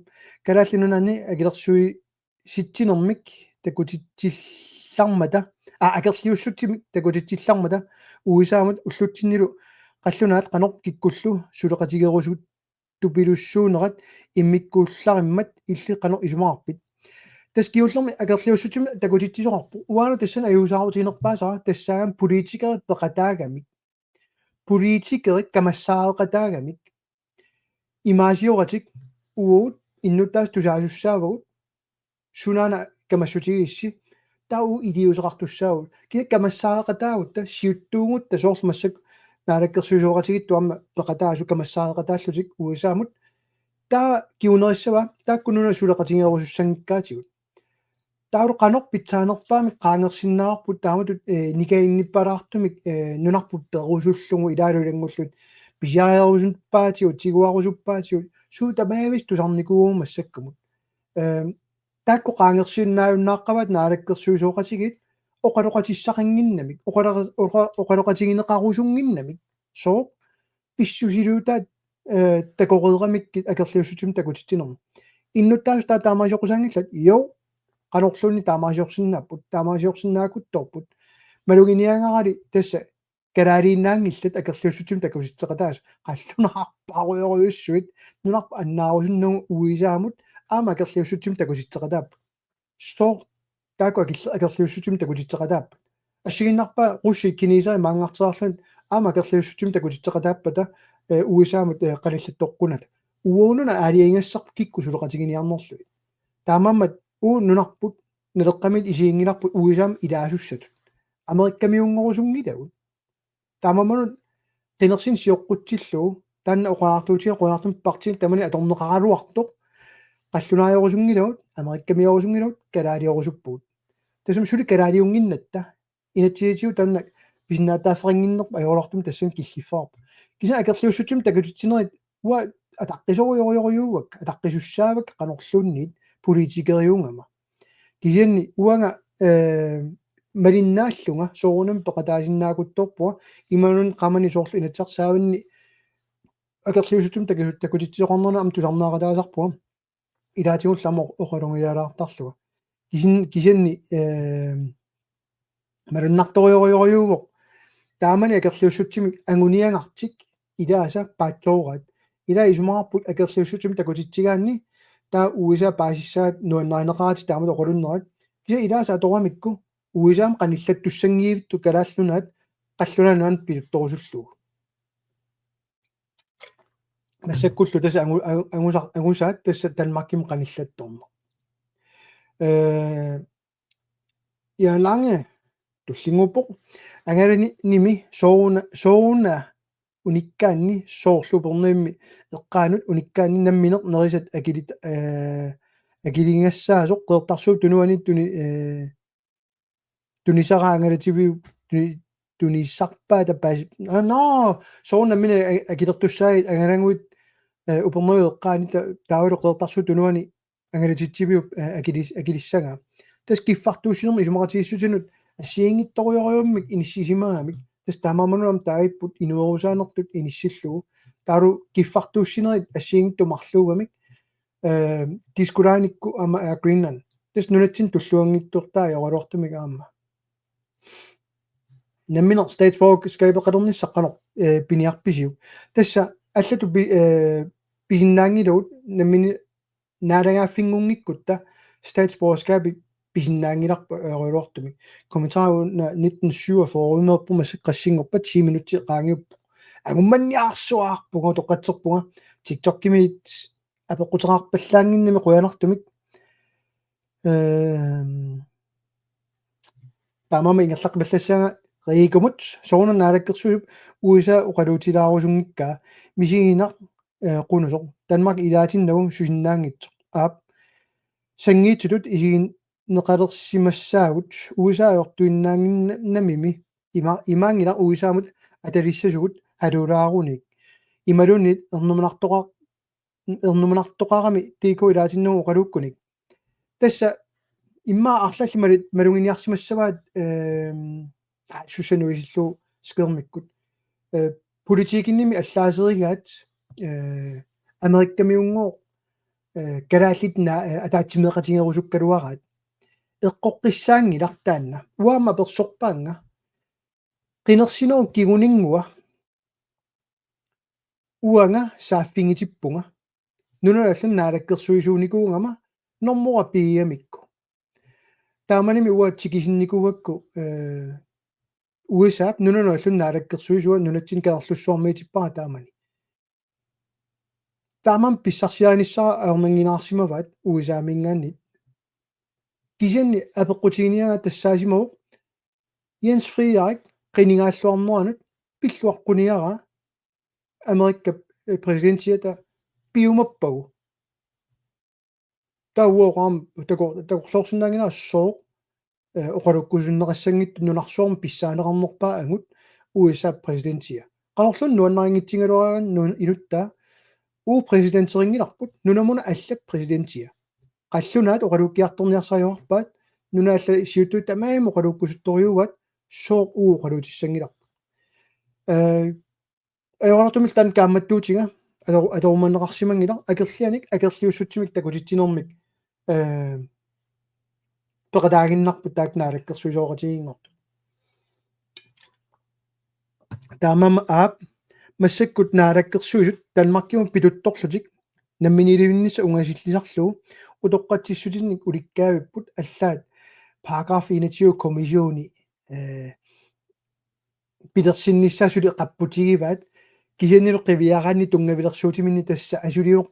Kalaallit Nunaanni akilersuisitsinermik takutitsillarmata, aa, akerliussutsimik takutitsillarmata U S A-mut ullutsinnilu qallunaat qanoq kikkullu suleqatigerusut tupilussuunerat immikkuullarimmat illit qanoq isumaqarpit? Tassa kingullermik akerliussutsimik takutitsisoqarpoq. Uanga tassani ajuusaarutiginerpaasara tassaagami politikerit peqataagamik. Politikerit kamassaareqataagamik. Imaasioratik uagut innuttaasut tusaasussaavagut. Sunaana kamassutigilissi? Taava uagut iliuuseqartussaavugut. Kisianni kamassaareqataagutta, siuttuugutta, soorlu massakkut naalakkersuisooqatigiittut aamma peqataasut kamassaareqataallutik U S A-mut. Taava kingunerissavaa, taakku nunat suleqatigerusussanngikkaatigut. Taavalu qanoq pitsaanerpaamik qaangersinnaavarput taamatut, eh, nikaginnippalaartumik, eh, nunarput perusullugu ilaalu ilanngullugu pisiarerusuppaatsigut, tiguarusuppaatigut, suut tamaavimmik tusarnikuuvugut massakkumut. Eh, taakku qaangersinnaajunnaaqqavaat naalakkersuisooqatigiit oqaloqatissaqannginnamik, oqaloqa-, oqa-, oqaloqatigineqarusunnginnamik. Sooq? Pissusiliutaat, eh, takoreeramikkit akerliussutsimik takutitsinermi. Innuttaasut taava taamaaliorsinnaanngillat? Jo, qanorluunniit taamaaliorsinnaapput, taamaaliorsinnaakuttoorput. Maluginiagarali tassa kalaaliinnaanngillat akerliussutsimik takutitseqataasut, qallunaarparujorujussuit, nunarput annaarusunnagu U S A-mut aamma akerliussutsimik takutitseqataapput. Sooq taakku akerli-, akerliussutsimik takutitseqataappat? Assigiinnarpaa russit kineserit maanngarteriarlugit aamma akerliussutsimik takutitseqataappata, eh, U S A-mut, eh, qanillattoqqunata. Uagut una aalajangigassarput kikkut suleqatiginiarnerlugit. Taamaammat uagut nunarput Naleqqamiit isiginngilarput U S A-mut ilaasussatut. Amerikkamiunngorusunngilagut. Taamaammat qinersineq sioqqutsillugu, taanna oqariartuutigalugu qujanartumik partiinit tamanit atorneqaraluartoq, qallunaajorusunngilagut, Amerikkamiuusunngilagut, kalaaliorusupput. Tassami suli kalaaliunnginnatta, inatsisitigut taanna pisinnaatitaaffeqannginnerput ajoraluartumik tassani killiffigaarput. Kisianni akerliussutsimik takutitsinerit uanga ataqqisorujorujussuuakka, ataqqisussaavakka qanorluunniit politikeriugama. Kisianni uanga, eh, malinnaallunga soorunami peqataasinnaakuttoorpunga, imaluunniit qamani soorlu Inatsisartut saavanni akerliussutsimik taku-, takutitsisoqarnerani aamma tusarnaaqataasarpunga. Ilaatigullu aamma oqalugialaartarlunga. Kisin-, kisianni, eh, malunnartorujorujussuuvoq. Taamani akerliussutsimik anguniagartik ilaasa paatsooraat. Ilaa isumaqarput akerliussutsimik takutitsigaanni taava U S A paasissaat nuannarineqaratik taamatut oqalunnerat. Kisianni ilaasa atoramikku U S A-mut qanillattussanngivittoq Kalaallit Nunaat qallunaat nunaannut piluttorusullugu. Massakkullu tassa angu-, angu-, angusar-, angusaat tassa Danmarkimut qanillattorneq. Eh, Jan Lange tullinnguuppoq: Angalanimi sooruna, sooruna unikkaanni soorlu Upernavimmi eqqaanut unikkaanni nammineq nerisat akilit-, eh, akiligassaasoq Qeqertarsuup Tunuani tuni-, eh, tunisaraa angalativiup tuni-, tunisarpaata paasi-, aa, nå, soorlu nammineq a-, akilertussaagit angalaguit, eh, Upernavimmi eqqaanni ta-, taavalu Qeqertarsuup Tunuani angalatitsiviup, eh, akilis-, akilissagaa. Tassa kiffartuussinermik isumaqatigiissutinut assigiinngitsorujorujummik inissisimagamik. Tassa taamaammat aamma taagorput inuerusaanertut inissillugu. Taavalu kiffartuussinerit assigiinngitsut marluugamik. Eh, Disko Line-ikkut aamma Air Greenland. Tassa nunatsinni tulluanngitsortaa ajoraluartumik aamma. Nammineq statsborgerskabeqalernissaq qanoq, eh, piniarpisiuk? Tassa allatut pi-, eh, pisinnaanngilagut nammineq naalagaaffinngunngikkutta statsborgerskabi pisinnaanngilarput ajoraluartumik. Kommentaari una nitten syvogfyrre-imeerpoq, massakkut qassinngorpat, ti minutsit qaangiuppoq. Angummanniarsuarpunga, utoqqatserpunga. TikTokimiit apeqquteqarpallaannginnami qujanartumik. Ehm, taamaammat ingerlaqqipallassaagut Riikumut sooruna naalakkersuisup U S A oqaluutilaarusunngikkaa misiginaq, eh, qunusoq. Danmark ilaatinnagu susinnaanngitsoq. Aap. Sanngiitsutut isigineqalersimassaagut U S A ajortuinnaannginnamimi ima-, imaanngilaq U S A-mut atalissasugut haluulaaruniik. Imaluunniit ernumanartoqa-, ernumanartoqarami T K ilaatinnagu oqaluukkunik. Tassa immaqa arlallit malu-, maluginiarsimassavaat, ehm, aa, Susanne Uisillu Skærmikkut. Eh, politikkinnimi allaaserigaat, eh, Amerikkamiunngooq, eh, kalaallit na-, eh, ataatsimeeqatigerusukkaluaraat. Eqqoqqissaanngilaq taanna. Uanga aamma apersorpaannga. Qinersinerup kinguninngua uanga saaffigitippunga. Nunanut allanut naalakkersuisuunikuugama normora piiamikku. Taamanimi uanga tikisinnikuugakku, eh, U S A-p nunanut allanut naalakkersuisua nunatsinni Kangerlussuarmiitippara taamani. Taamaammat pissarsiarinissara ajornannginnersimavaat U S A-minngaanniit. Kisianni apeqqutiginiagaq tassaasimavoq Jens Frederik qinigaalluarneranut pilluaqquniaraa Amerikap, eh, præsidentiata piumappagu. Taava uanga aamma tako-, takorloorsinnaanngilara sooq, eh, oqalukkusunneqassanngitsoq nunarsuarmi pissaaneqarnerpaaq angut U S A-p præsidentia. Qanorluunniit nuannarinngitsugaluaraangat nu-, inuttaa uagut præsidenterinngilarput, nunamuna allap præsidentia. Qallunaat oqalukkiartorniarsariuarpaat, nunat allat siuttuut tamarmik oqalukkusuttorujuuaat, sooq uagut oqaluutissanngilarput. Eh, ajoraluartumillu taanna kaammattuutiga, ator-, atorumaneqarsimanngilaq, akerlianik, akerliussutsimik takutitsinermik, eh, peqataaginnarput taakku naalakkersuisooqatigiinngortut. Taamaammat aap, massakkut naalakkersuisut Danmarkimut pituttorlutik namminiilivinnissaq ungasillisarlugu utoqqatsissutinik ulikkaavipput allaat paragraf enogtyve kommissioni, eh, pilersinnissaa suli qapputigivaat, kisiannili qiviaraanni tunngavilersuutiminni tassa asuliuq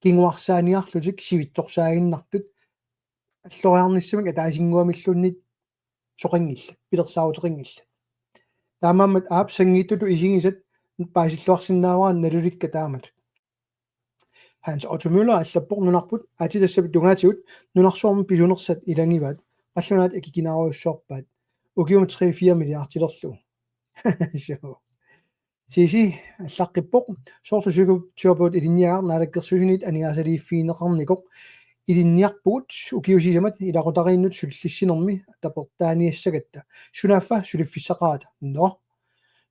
kinguarsaaniarlutik sivitsorsaaginnartut alloriarnissamik ataasinnguamilluunniit soqanngillat, pilersaaruteqanngillat. Taamaammat aap sanngiitsutut isigisat paasilluarsinnaavara nalulikka taamatut. Hans Otto Møller allappoq nunarput aatsitassapit tungaatigut nunarsuarmi pisunersat ilagivaat, qallunaat akikinaarujussuarpaat, ukiumut tre fire milliardilerlugu. Suu. Sisi allaqqippoq, soorlu psykoterapeut ilinniagaq naalakkersuisuniit aningaasaliiffigineqarnikoq ilinniarpugut ukiut sisamat ilaqutariinnut sullissinermi tapertaaniassagatta. Sunaaffa suliffissaqarata? Nå.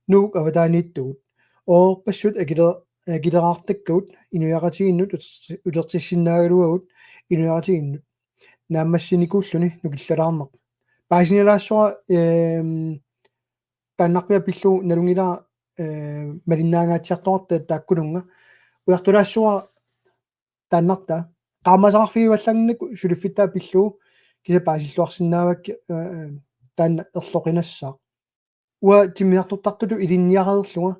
Nuuk avataaniittugut. Oorpassuit akile-, akileraartakkagut inuiaqatigiinnut uterti-, utertissinnaagaluagut inuiaqatigiinnut. Naammassinikuulluni nukillalaarneq. Paasinilaassavara, ehm, taannarpiaq pillugu nalunngilara, eh, malinnaangaatsiartoqartoq taakkununnga. Ujartulaassavara taannartaa. Qaammasaarfigivallaannginnakku suliffittaaq pillugu kisianni paasilluarsinnaavakkit, eh, taanna erloqinassaaq. Uanga timmisartortartutut ilinniareerlunga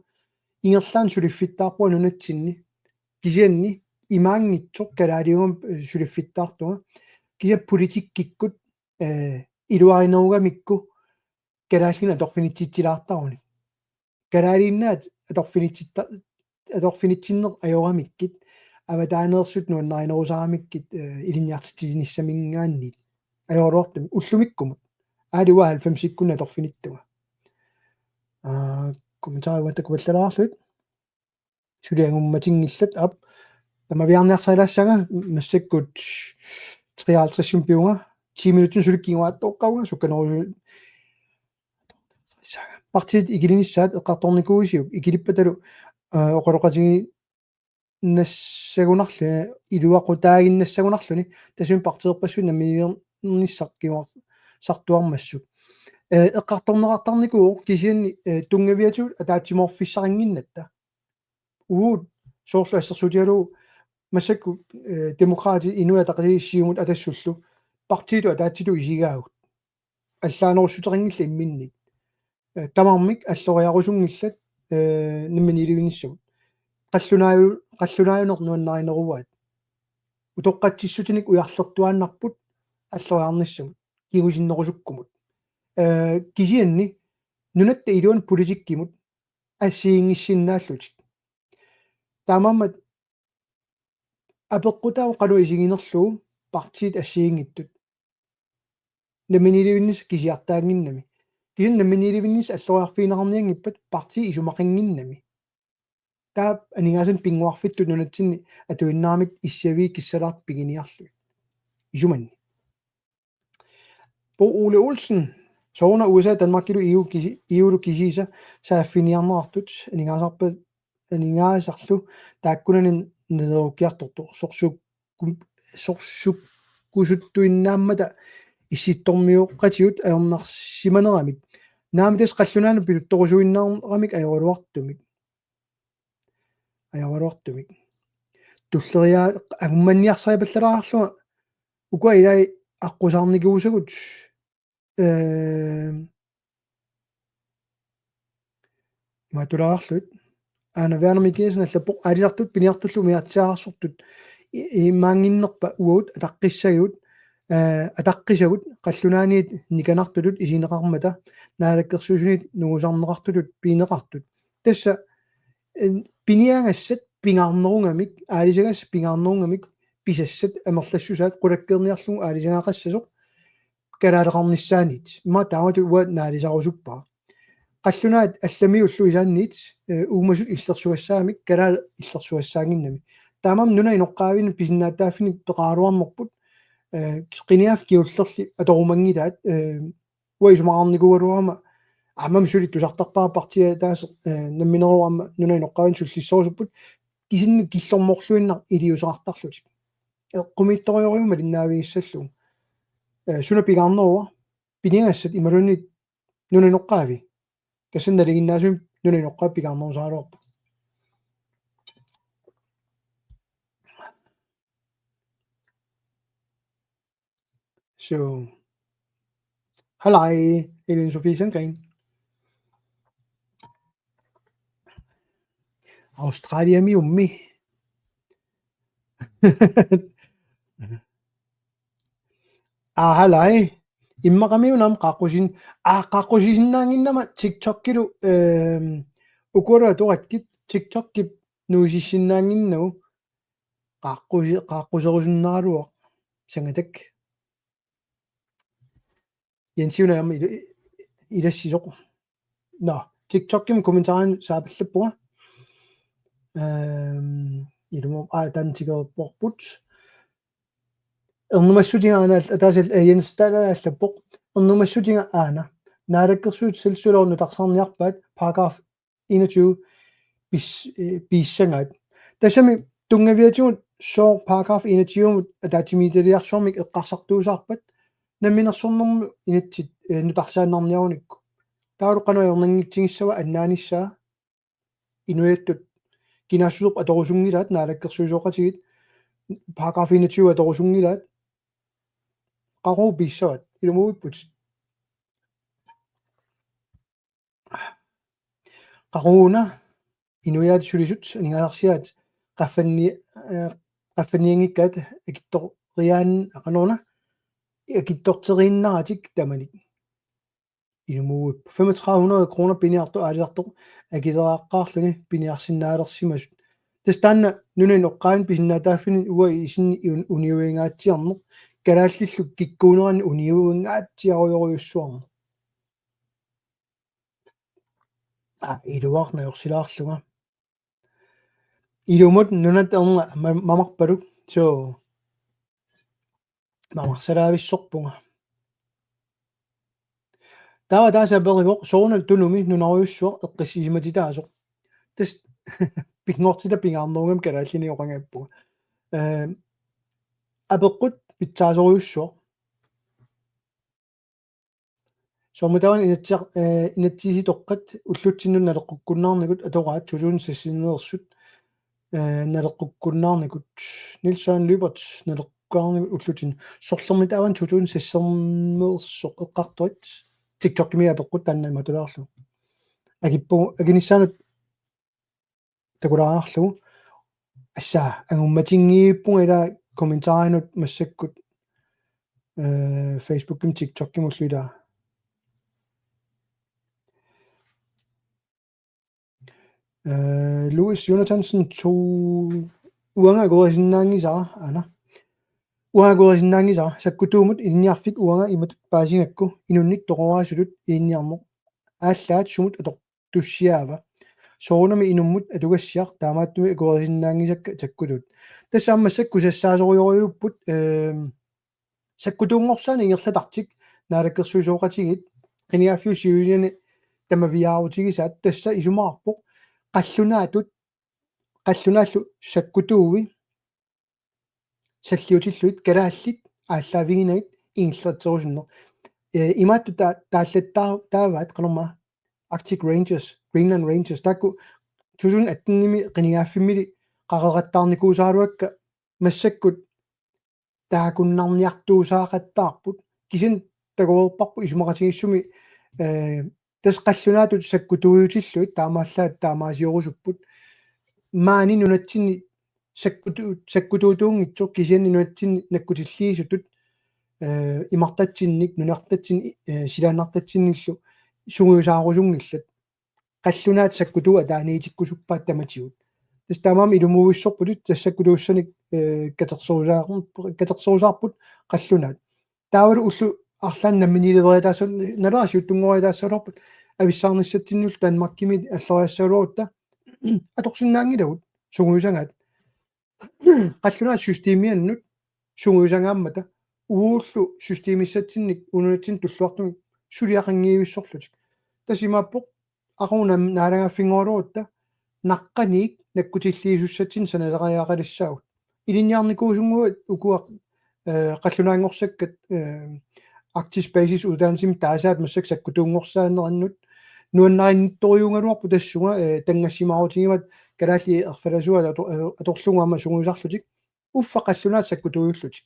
ingerlaannaq suliffittaarpunga nunatsinni. Kisianni imaanngitsoq kalaaliugama, eh, suliffittaartunga. Kisianni politikkikkut, eh, iluarinerugamikku kalaallinik atorfinitsitsilaartaruni. Kalaaliinnaat atorfinitsitta-, atorfinitsinneq ajoramikkit, avataaneersut nuannarinerusaramikkit, eh, ilinniartitsinissaminngaanniit. Ajoraluartumik ullumikkumut. Aali uanga halvfemsikkunni atorfinittunga. Aa, kommentarit uattakkupallalaarlugit. Suli angummatinngillat aap. Tamaviaarniarsarilaassaanga massakkut treoghalvtreds piunga. Ti minutter suli kinguaattooqqaavunga sukkanerusumik. Partiit ikilinissaat eqqartornikuuisiuk ikilippatalu, eh, oqaloqatigiinnassagunarluni, iluaqutaaginnassagunarluni, tassuuna partiiorpassuit namminiilernissaq kinguarsartuarmassuk. Eh, eqqartorneqartarnikuuvoq kisianni, eh, tunngaviatigut ataatsimoorfissaqannginnatta. Uagut soorlu assersuutigalugu massakkut, eh, Demokraatit, Inuit Ataqatigiit, Siumut Atassullu partiitut ataatsitut isigaagut. Allaanerussuteqanngillat imminnut. Eh, tamarmik alloriarusunngillat, eh, namminiilivinnissamut. Qallunaaju-, qallunaajuneq nuannarineruaat. Utoqqatsissutinik ujarlertuaannarput alloriarnissamut, kingusinnerusukkumut. Eh, kisianni nunatta iluani politikkimut assigiinngissinnaallutik. Taamaammat apeqqutaavoq qanoq isiginerlugu partiit assigiinngitsut. Namminiilivinnissaq kisiartaannginnami. Kisianni namminiilivinnissaq alloriarfigineqarnianngippat partii isumaqannginnami. Taava aningaasanik pinnguarfittut nunatsinni atuinnaramik issiavigit kissalaartut piginiarlugit. Isumanni. Bo Ole Olsen, sooruna U S A Danmarkilu E U kisi-, E U-lu kisiisa saaffiginiarneqartut, aningaasarpa-, aningaasarlu taakkunani naleerukkiartortoq, sorsukku-, sorsukkusuttuinnaammata issittormioqatigut ajornarsimaneramik. Naamik, tassa qallunaanut piluttorusuinnaramik ajoraluartumik. Ajoraluartumik. Tulleriaa-, angummanniarsaripallalaarlunga ukua ilai aqqusaarnikuusagut, ee, imaattuulaarlugit. Aana Werner Mikkelsen allappoq: aalisartut piniartullu umiatsiaarsortut i-, imaannginnerpa uagut ataqqissagigut, ee, ataqqisagut qallunaaniit nikanartutut isigineqarmata naalakkersuisuniit nungusarneqartutut pineqartut. Tassa, ee, piniagassat pingaarnerugamik, aalisagassat pingaarnerugamik pisassat amerlassusaat qulakkeerniarlugu aalisagaqassasoq kalaaleqarnissaanit. Immaqa taamatut uanga naalisarusuppara. Qallunaat allamiullu isaanniit, ee, uumasut illersugassaamik, kalaallit illersugassaannginnami. Taamaammat nunap inoqqaavinik pisinnaatitaaffinik peqaraluarnerput, ee, qinigaaffik kingullerli atorumanngilaat, ee, uanga isumaqarnikuugaluarama, aammami suli tusartarpara partiit ataaseq, ee, nammineq aamma nunap inoqqaavinik sullisserusupput, kisianni killormorluinnaq iliuuseqartarlutik. Eqqumiitsorujussuuvoq malinnaavigissallugu. Ee, suna pingaarnerua, piniagassat imaluunniit nunap inoqqaavi. Tassani nalinginnaasumik nunap inoqqaavi pingaarnerusaraluarpoq. So, halaj, Ellen Sofie Sandgreen. Australiamiummi. Aa, halaj. Immaqamiuna aamma qaaqqusin-, aa, qaaqqusisinnaannginnama TikTokilu, ehm, ukualu atorakkit TikTokip nuisissinnaannginnagu qaaqqusi-, qaaqquserusunnaraluaq sangatak. Jensiuna aamma ila-, ilassisoq. Nå, TikTokimi kommentarini saapallappunga. Ehm, ilumut, aa, taanna tikereerparput. Ernumassutiga aana, ataaseq, eh, Jens Dahl allappoq. Ernumassutiga aana. Naalakkersuisut selvstyrelovi nutarsarniarpaat paragraf enogtyve pis-, eh, piissagaat. Tassami tunngaviatigut sooq paragraf enogtyve-mut ataatsimiititaliarsuarmik eqqarsartuusaarpat namminersornermut inatsit, eh, nutarsaannarniarunikku. Taavalu qanoq ajornanngitsigissava annaanissaa inuiattut kinaassuserput atorusunngilaat, naalakkersuisooqatigiit paragraf enogtyve atorusunngilaat. Qaqugu piissavaat, ilumuuipput. Qaqugu una inuiaat sulisut aningaasarsiaat qaffanni-, eh, qaffannianngikkaat akittoriaan aqaneruna akitsorteriinnaratik tamanik. Ilumuuipput. Femogtredive hundrede kroner piniartoq aalisartoq akileraqqaarluni piniarsinnaalersimasut. Tassa taanna nunap inoqqaavinik pisinnaatitaaffinik uanga isinni un-, uniuingaatsiarneq, kalaallillu kikkuuneranni uniuingaatsiarujorujussuarneq. Aa, iluarna jorsilaarlunga. Ilumut nunat erna ma-, mamarpaluk, so mamarsalaavissorpunga. Taava ataaseq aperivoq, soorunami Tunumi nunarujussuaq eqqissisimatitaasoq. Tassa pinngortitaq pingaarnerugami kalaallinioqangaarpunga. Ehm, apeqqut pitsaasorujussuaq. Soormitaava inatsiar-, eh, inatsisitoqqat ullutsinnut naleqqukkunnaarnikut atoraat to tusind seks-imeersut, eh, naleqqukkunnaarnikut. Niels Søren Lyberth naleqqukkunnaarnikut ullutsinnut. Sorlermitaava to tusind seks-imeersoq eqqartorit. TikTokimi apeqqut taanna imaattuulaarlugu. Akippu-, akinissaanut takulaarlugu. Assa, angummatinngiippunga ila kommentarinut massakkut, eh, Facebookimi, TikTokimi ulluila. Eh, Louis Jonathansen to uanga akuerisinnaanngisara, aana. Uanga akuerisinnaanngisara, sakkutuumut ilinniarfik uanga imatut paasigakku, inunnik toqoraasutut ilinniarneq. Aallaat sumut atortussiaava. Soorunami inummut atugassiaq taamaattumik akuerisinnaanngisakka sakkutuut. Tassa aamma sakkusassaasorujorujuupput, eh, sakkutuunngorsaaneq ingerlatartik naalakkersuisooqatigiit qinigaaffiup siuliani tamaviaarutigisaat tassa isumaqarpoq qallunaatut, qallunaallu sakkutuui salliutillugit kalaallit aallaaviginagit ingerlatserusunneq. Eh, imaattut ta-, taallattaa-, taavaat qanormaa Arctic Rangers, Greenland Rangers, taakku to tusind atten-imi qinigaaffimmili qaqeqattaarnikuusaraluakka massakkut taakkunnarniartuusaaqattaarput, kisianni takoreerparput isumaqatigiissumik, eh, tassa qallunaatut sakkutuujutillugit taamaallaat taamaasiorusupput. Maani nunatsinni sakkutu-, sakkutuutuunngitsoq kisianni nunatsinni nakkutilliisutut, eh, imartatsinnik, nunartatsinnik, eh, silaannartatsinnillu sungiusaarusunngillat. Qallunaat sakkutuut ataaniitikkusuppaat tamatigut. Tassa taamaammat ilumuuissorputit tassa sakkutuussanik, eh, katersorusaar-, katersorusaarput qallunaat. Taavalu ullut arlaanni namminiileriataassavat, nalaa siuttunngoriataassavarput avissaarnissatsinnullu Danmarkimi alloriassagaluarutta atorsinnaanngilagut sungiusagaat. Qallunaat systemiannut sungiusagaammata uagullu systemissatsinnik uunga nunatsinni tulluartumik suliaqanngivissorlutik. Tassa imaappoq aqagu nam-, naalagaaffinngoraluarutta naqqaniit nakkutilliisussatsinnik sanasariaqalissaagut. Ilinniarnikuusunnguit ukua, eh, qallunaanngorsakkat, eh, Arktisk Basis Uddannelsimik taasaat massakkut sakkutuunngorsaanerannut nuannarinnittorujuugaluarpoq tassunga, eh, tanngassimaarutigivaat kalaallit erfalasuat ato-, ato-, atorlugu aamma sungiusarlutik uffa qallunaat sakkutuujullutik.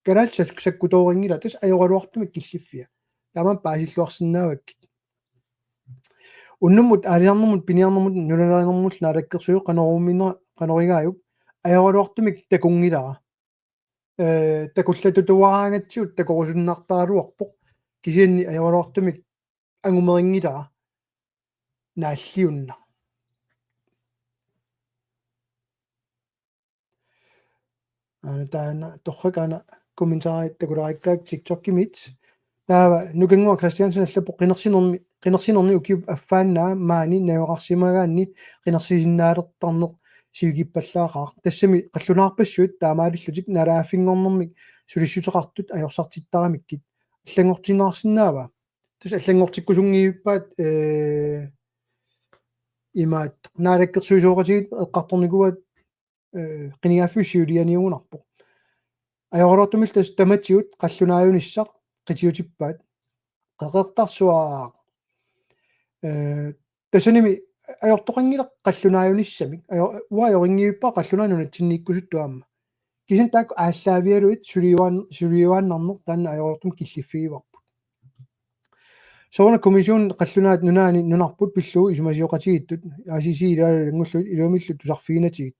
Kalaallit sak-, sakkutoorinngillat tassa ajoraluartumik killiffia. Taamaammat paasilluarsinnaavakkit. Unnummut, aalisarnermut, piniarnermut, nunalerinermullu naalakkersuisut qanoruminera, qanorigaajuk, ajoraluartumik takunngilara. Eh, takullatutuaraangatsigu takorusunnartaraluarpoq. Kisianni ajoraluartumik angumerinngilara. Naalliunna. Aana taanna torrak aana kommentarit takulaarikkaat TikTokimit. Taava Nukannguaq Christiansen allappoq qinersinermi, qinersinerni ukiup affaannaa maani najugaqarsimagaanni qinersisinnaalertarneq sivikippallaaqaaq. Tassami qallunaarpassuit taamaalillutik naalagaaffinngornermik sulissuteqartut ajorsartittaramikkit. Allanngortinneqarsinnaava? Tassa allanngortikkusunngippaat, eh, imaat naalakkersuisooqatigiit eqqartornikuuaat, eh, qinigaaffiup siulianiugunarpoq. Ajoraluartumillu tassa tamatigut qallunaajunissaq qitiutippaat. Qeqertarsuaq. Eh, tassanimi ajortoqanngilaq qallunaajunissamik. Ajo-, uanga ajorinngivippunga qallunaat nunatsinniikkusuttuarmata. Kisianni taakku aallaavigalugit suliuaan-, suliuaannarneq taanna ajoraluartumik killiffigivarput. Sooruna kommission qallunaat nunaanni nunarput pillugu isumasioqatigiittut, A C C ilaalu ilanngullugit ilumillu tusarfiginatigut.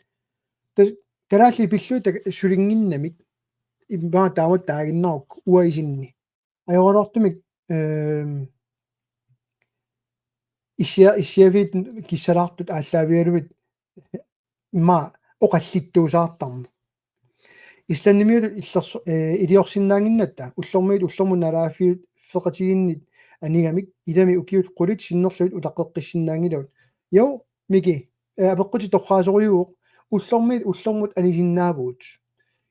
Tassa kalaallit pillugit tak-, sulinnginnamik immaqa taamatut taaginnarukku uanga isinni. Ajoraluartumik, ehm, issia-, issiaviit kissalaartut aallaavigalugit immaqa oqallittuusaartarneq. Islandimiutut illerso-, eh, iliorsinnaannginnatta ullormiit ullormut naalagaaffiup peqatigiinnit anigamik ilami ukiut qulit sinnerlugit utaqqeqqissinnaanngilagut. Jo, Miki, eh, apeqqutit torraasorujuuvoq, ullormiit ullormut anisinnaavugut.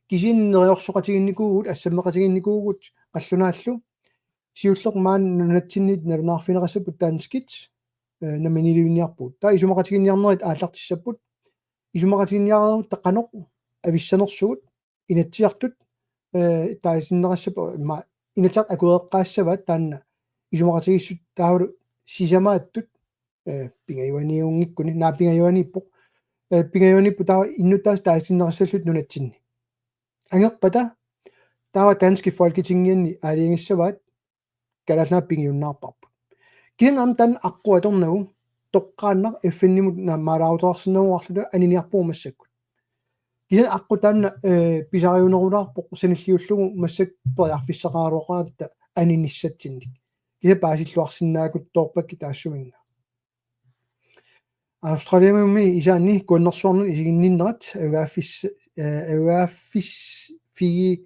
Kisianni neriorsoqatigiinnikuuvugut, assammeqatigiinnikuuvugut, qallunaallu. Siulleq maani nunatsinnit nalunaarfigineqassapput danskit, eh, namminiilivinniarpugut. Taava isumaqatiginninniarnerit aallartissapput. Isumaqatiginninniarutta qanoq avissanersugut, Inatsisartut, eh, taasitinneqassapput, immaqa Inatsisartut akuereqqaassavaat taanna isumaqatigiissut taavalu sisamaattut, eh, pingajuaniunngikkuni, naa pingajuaniippoq, eh, pingajuaniippoq taava innuttaasut taasitinneqassallutik nunatsinni. Angerpata taava danskit Folketingianni aalajangissavaat Kalaallit Nunaat pigiunnaarparput. Kisianni aamma taanna aqqut atornagu toqqaannaq F N-imut naammaalaaruteqarsinnaagaluarluta aniniarpugut massakkut. Kisianni aqqut taanna, eh, pisariunerulaarpoq sanilliullugu massakkut periarfissaqaraluaqaaratta aninissatsinnik. Kisianni paasilluarsinnaakutsoorpakkit taassuminnga. Australiami isaanni kuannersuarnut isiginninnerat ajugaaffis-, eh, ajugaaffis-, figi-,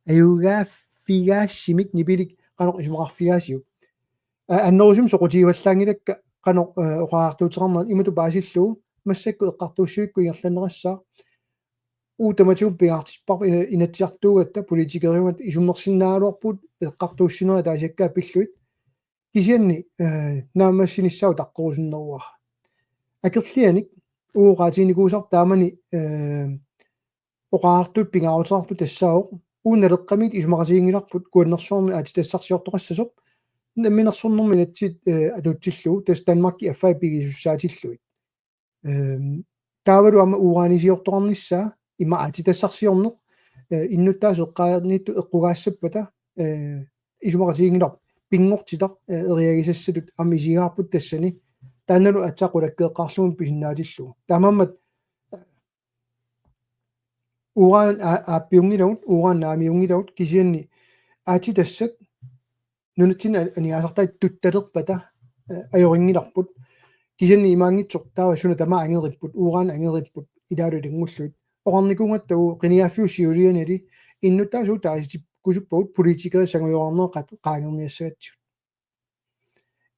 ajugaaffigaassimik nipilik qanoq isumaqarfigaasiuk. A-, annerusumik soqutigivallaanngilakka qanoq, eh, oqariartuuteqarnerat imatut paasillugu massakkut eqqartuussivikkut ingerlanneqassaaq. Uagut tamatigut pingaartipparput ina-, Inatsisartuugatta politikeriugatta isummersinnaagaluarpugut eqqartuussinerit ataasiakkaat pillugit. Kisianni, eh, naammassinissaa utaqqerusunneruara. Akerlianik uagut oqaatiginikuusarput taamani, eh, oqariartuut pingaaruteqartut tassaavoq uagut Naleqqamiit isumaqatiginngilarput kuannersuarmi aatsitassarsiortoqassasoq namminersornermi inatsit, eh, atuutsillugu tassa Danmarkip affai pigisussaatillugit. Ehm, taavalu aamma uranisiortoqarnissaa ima aatsitassarsiorneq, eh, innuttaasut eqqaaniittut eqqugaassappata, eh, isumaqatiginngilarput pinngortitaq, eh, eriagisassatut aamma isigaarput tassani taannalu aatsaat qulakkeeqqaarlugu pisinnaatillugu. Taamaammat, eh, uran a-, aappiunngilagut, uran naamiunngilagut kisianni aatsitassat nunatsinni an-, aningaasartai tuttalerpata, eh, ajorinngilarput. Kisianni imaanngitsoq taava suna tamaat angeripput, uran angeripput, ilaalu ilanngullugit. Oqarnikuugatta uagut qinigaaffiup siulianili innuttaasut taasitikkusuppagut politikerit sangujoraarnerat qat-, qaangerniassagatsigu.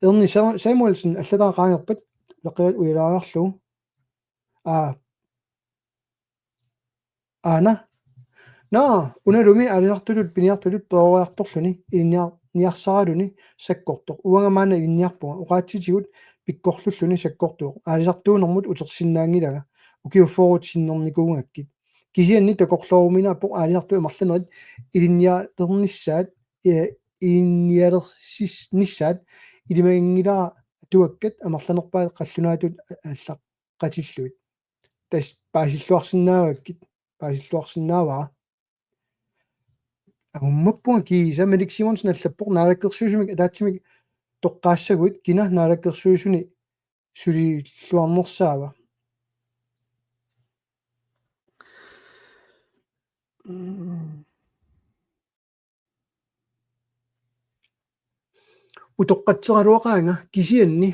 Erni Sa-, Samuelsen allataq qaangerpat, peqqiat ujalaajarlugu. Aa. Aana. Naa, unalumi aalisartutut piniartutut peroriartorluni, ilinniar-, niarsaraluni sakkortoq. Uanga maanna ilinniarpunga, oqaatsitigut pikkorlulluni sakkortuvoq. Aalisartuunermut utersinnaanngilanga. Ukiut fyrre sinnernikuugakkit. Kisianni takorlooruminaappoq aalisartut amerlanerit ilinnialernissaat, eh, ilinnialersis-, nissaat ilimaginngilara atuakkat amerlanerpaat qallunaatut a-, allaqqatillugit. Tassa paasilluarsinnaavakkit, paasilluarsinnaavara. Agummappunga kiisa Malik Simonsen allappoq naalakkersuisumik ataatsimik toqqaassaguit kina naalakkersuisuni sulilluarnersaava. Mm. Utoqqatseqaluaqaanga kisianni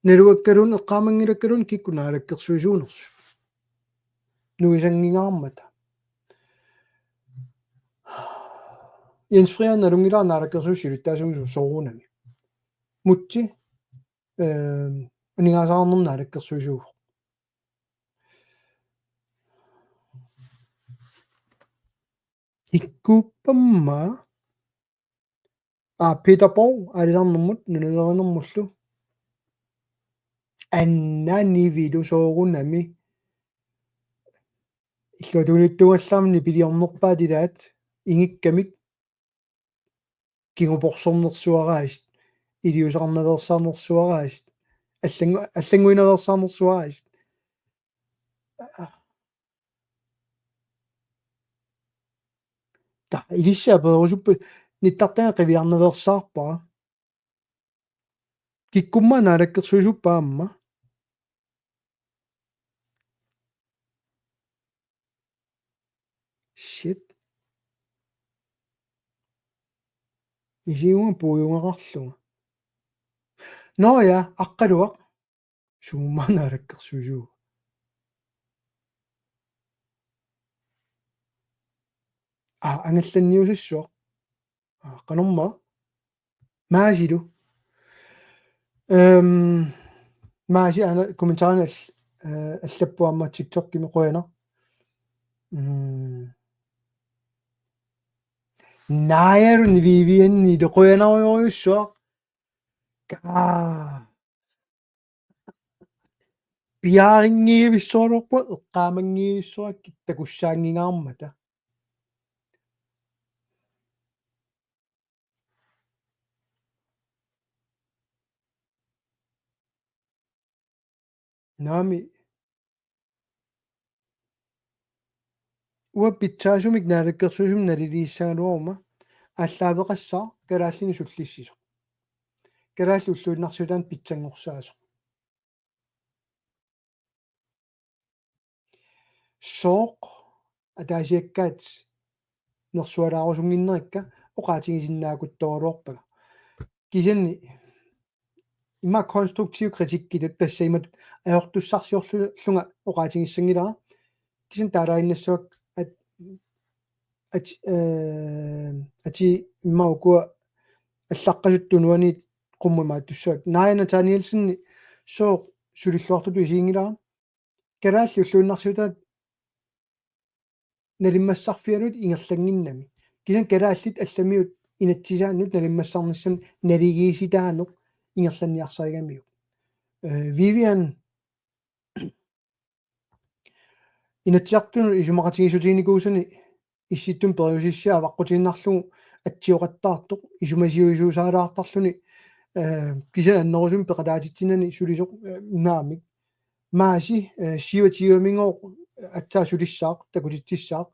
naluakkaluunniit eqqaamanngilakkaluunniit kikkut naalakkersuisuunersut. Nuisanngingaarmata. Jens Frederik nalunngilara naalakkersuisut siulittaasuusoq soorunami. Mutsi, eh, aningaasaarnermut naalakkersuisuuvoq. Ikkuppamma. Aa, Peter Borg, aalisarnermut, nunalerinermullu. Anna nivilu soorunami. Illuatungiliuttuugallarami nipiliornerpaat ilaat, ingikkamik, kinguporsornersuaraasut, iliuuseqarnaveersaarnersuaraasut, allangu-, allannguinaveersaarnersuaraasut. Ta, ilissi apeerusuppa nittartagaq qiviarnaveersaarpara. Kikkumma naalakkersuisuppara aamma. Shit. Isiuma puujungaqarlunga. Nå ja, Aqqaluaq. Suumma naalakkersuisuuvoq. Aa, angallanniusassuaq. Aa, qanormaa. Maasilu. Øhm, Maasi aana kommentarini all-, øh, allappoq aamma TikTokimi qujanaq. Mm. Naajaruni Vivianni qujanarujorujussuaq. Kaa. Piaarinngivissualerpoq, eqqaamanngivissuakkit takussaanngingaarmata. Naami. Uanga pitsaasumik naalakkersuisumik naliliissagaluaruma aallaaveqassaaq kalaallinik sullissisoq. Kalaallit ulluinnarsiutaanni pitsanngorsaasoq. Sooq ataasiakkaat nersualaarusunnginnerikka oqaatigisinnaakuttoraluarpara. Kisianni immaqa konstruktiv kritikki tassa imatut ajortussarsiorlunga oqaatigissanngilara. Kisianni taalaaginnassavakka at, at, eh, ati immaqa ukua allaqqasut tunuaniit qummut imaattussavakka. Naaja Nathanielsen sooq sulilluartutut isiginngilara. Kalaallit ulluinnarsiutaat nalimmassarfianut ingerlannginnami. Kisianni kalaallit allamiut inatsisaannut nalimmassarnissamut naligiissitaaneq ingerlanniarsarigamiuk. Eh, Vivian Inatsisartunut isumaqatigiissutiginikuusani Issittumi periusissiaq avaqqutiinnarlugu atsioqattaartoq isumasiuisuusaalaartarluni, eh, kisianni annerusumik peqataatitsinani sulisoq, eh, naamik. Maasi, eh, siuatiuamingooq, eh, aatsaat sulissaaq, takutitsissaaq,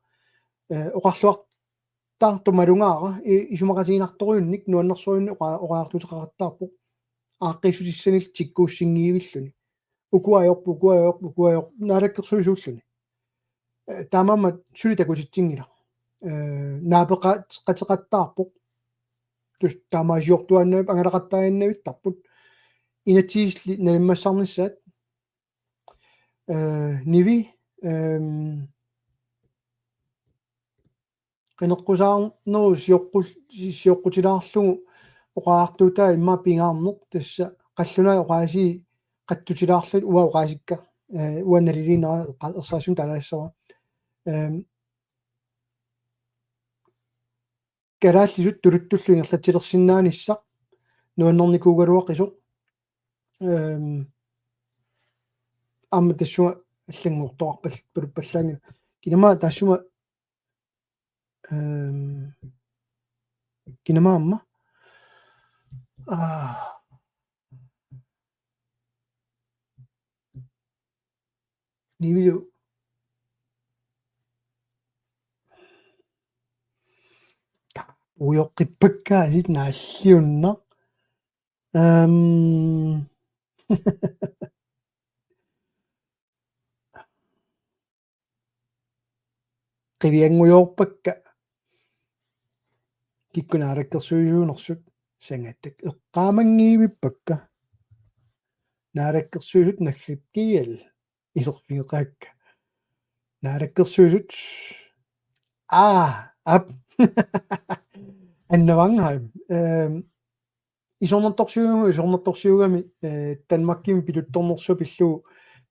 eh, oqarluartaartoq malugaara, i-, isumaqatiginartorujunnik nuannersorujunnik oqa-, oqariartuuteqaqattaarpoq. Aaqqiissutissanillu tikkuussinngivilluni. Ukua ajorput, ukua ajorput, ukua ajorput, naalakkersuisuulluni. Eh, taamaammat suli takutitsinngilaq. Eh, naapeqat-, qateqattaarpoq. Tassa taamaasiortuaannavippoq angalaqattaaginnavittarput. Inatsisilli nalimmassarnissaat. Eh, Nivi, ehm, qineqqusaarnerup sioqqul-, sioqqutilaarlugu oqariartuutaa immaqa pingaarneq tassa qallunaat oqaasii qatsutilaarlugit uanga oqaasikka, eh, uanga naliliinera qa-, ersarissumik taalassavara. Ehm, kalaallisut tuluttullu ingerlatsilersinnaanissaq nuannernikuugaluaqisoq. Ehm, aamma tassunga allanngortoqarpal-, paluppallaanngilaq. Kinama taassuma, ehm, kinama aamma. Aa. Nivilu. Ujoqqippakka asit naalliunnaq. Ehm. Qivianngujoorpakka. Kikkut naalakkersuisuunersut sangatta eqqaamanngivippakkit. Naalakkersuisut naggat kial iserfigeqaakka. Naalakkersuisut. Aa, aap. Anna Wangenheim. Ehm, isornartorsiugami, isornartorsiugami, eh, Danmarkimi pituttornersuaq pillugu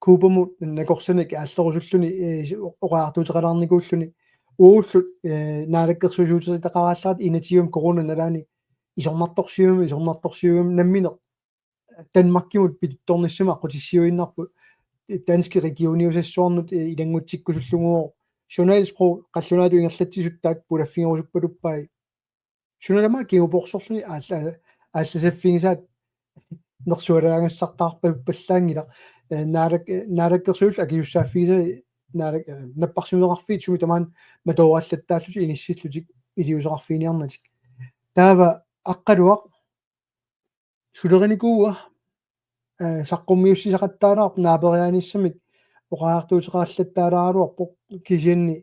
Cubamut nakorsanik aallerusulluni, eh, oqariartuuteqalaarnikuulluni. Uagullu, eh, naalakkersuisuuteqaraallaratta inatsimmi corona nalaani isornartorsiugami, isornartorsiugami nammineq Danmarkimut pituttornissamut aqqutissiuinnarput, danskit regioniusassuarnut, eh, ilanngutsikkusullugu. Journalsprog qallunaatut ingerlatsisut taakku pulaffigerusuppaluppai. Suna tamaat kingupoorsorluni aalla-, aallasaffigisaat nersualaagassartaarpaluppallaanngilaq. Eh, naalak-, eh, naalakkersuisullu akisussaaffigisaat naalak-, eh, napparsimmaveqarfiit sumi tamaani matoorallattaallutik inissillutik iliuuseqarfiginiarnatik. Taava Aqqaluaq sulerinikuuaa, eh, saqqummiussisaqattaalaarpoq naaperiaanissamik oqariartuuteqarallattaalaaraluarpoq kisianni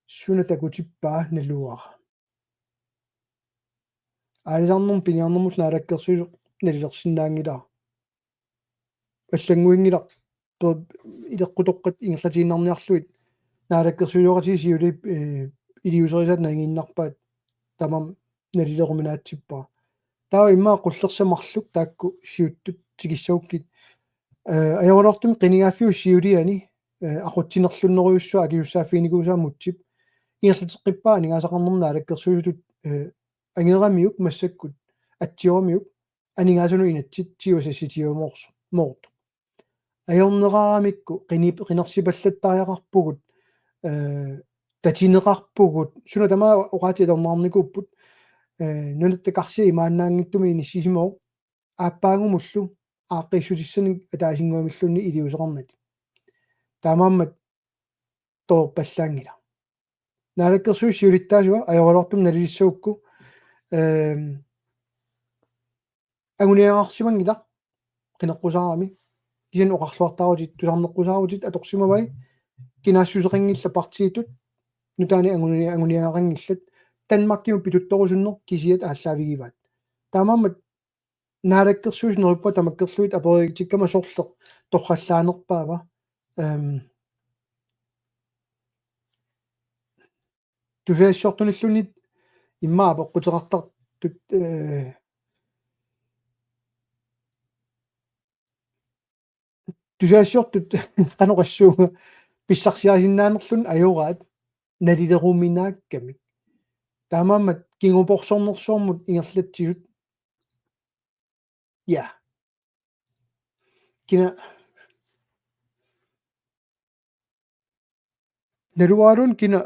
suna takutippaa naluara. Aalisarnermut piniarnermullu naalakkersuisoq nalilersinnaanngilara. Allannguinngilaq pe-, ileqqutoqqat ingerlatiinnarniarlugit naalakkersuisooqatigiit siuliani, eh, iliuuserisaat nangiinnarpaat tamanna nalileruminaatsippara. Taava immaqa qullersat marluk taakku siuttut tikissagukkit. Eh, ajoraluartumik qinigaaffiup siuliani, eh, aqutsinerlunnerujussuaq akisussaaffiginikuusaa Mutsip ingerlateqqippaa aningaasaqarnermut naalakkersuisutut, eh, angeramiuk massakkut atsioramiuk aningaasanut inatsit tiuasassitiumoorsu-, moortoq. Ajorneraaramikku qinip-, qinersipallattariaqarpugut, eh, tatineqarpugut, suna tamaat oqaatsit ajorneqarnikuupput, eh, nunatta karsia imaannaanngitsumik inissisimavoq, aappaagumullu aaqqiissutissanik ataasinnguamilluunniit iliuuseqarnatik. Taamaammat toorpallaanngilaq. Naalakkersuisut siulittaasuat ajoraluartumik nalilissagukku, ehm, anguniagarsimanngilaq qineqqusaarami. Kisianni oqarluartaarutit, tusarneqqusaarutit atorsimavai, kinaassuseqanngillat partiitut, nutaanik anguni-, anguniagaqanngillat, Danmarkimut pituttorusunneq kisiat aallaavigivaat. Taamaammat naalakkersuisut neriuppunga tamakkerluit aperiitikkama sorleq torrallaanerpaava. Ehm, tusagassiortunilluunniit immaqa apeqquteqartartut, eh, tusagassiortut qanoq oqassuunga pissarsiarisinnaanerluni ajoraat nalileruminaakkamik. Taamaammat kinguporsornersuarmut ingerlatsisut. Ja. Kina naluarun kina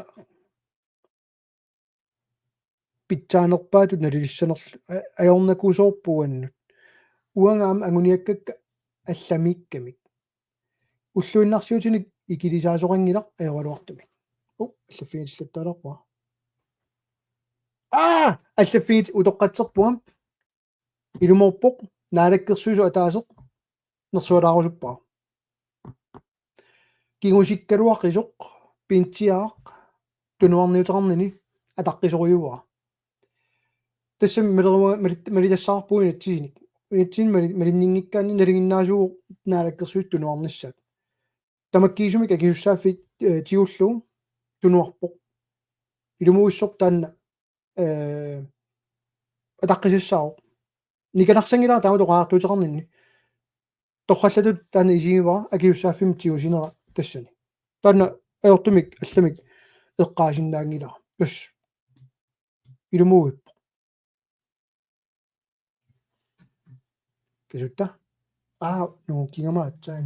pitsaanerpaatut nalilissanerlu a-, ajornakusoorpoq uannut. Uanga aamma anguniakkakka allamiikkamik. Ulluinnarsiutinik ikilisaasoqanngilaq ajoraluartumik. U, allaffigitillattaalerpunga. Aa, allaffigit utoqqatserpunga. Ilumoorpoq naalakkersuisoq ataaseq nersualaarusuppara. Kingusikkaluaqisoq pintsiaaq tunuarniuteqarnini ataqqisorujuuara. Tassami malerua-, mali-, malitassaarpugut inatsisinik. Inatsisinik mali-, malinninngikkaanni nalinginnaasuuvoq naalakkersuisut tunuarnissaat. Tamakkiisumik akisussaaffik, eh, tigullugu tunuarpoq. Ilumuussoq taanna, eh, ataqqisassaavoq. Nikanarsanngilara taama toqaartuuteqarninni. Torrallatut taanna isigivara akisussaaffimmik tigusinera tassani. Taanna ajortumik allamik eqqaasinnaanngilara. Tassa ilumuuippoq. Kisutta? Aa, nungukkigamik aatsaat.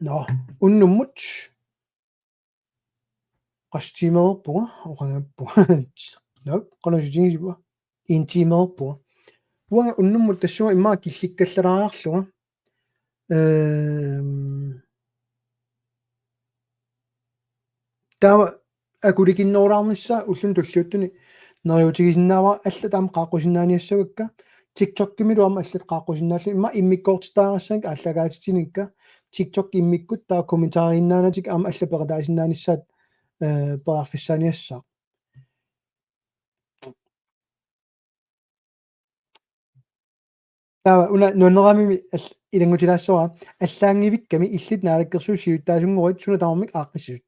Nå, unnummut. Qassi tiimeerpunga, oqangappunga. Nå, qanoq isutigisippa? En tiimeerpunga. Uanga unnummut tassunga immaqa killikkallalaariarlunga. Ehm, taava akulikinnerulaarnissaa ulluni tulliuttuni neriuutigisinnaavara, allat aamma qaaqqusinnaaniassavakka. TikTokimilu aamma allat qaaqqusinnaallugit, immaqa immikkoortitaarissanik aallakaatitsinikka. TikTok immikkut taava kommentaariinnaanatik aamma allat peqataasinnaanissaat, eh, periarfissaaniassaaq. Taava una nuanneramimi al-, ilanngutilaassavara: allaanngivikkami illit naalakkersuisut siulittaasunngoruit suna tamarmik aaqqissisut.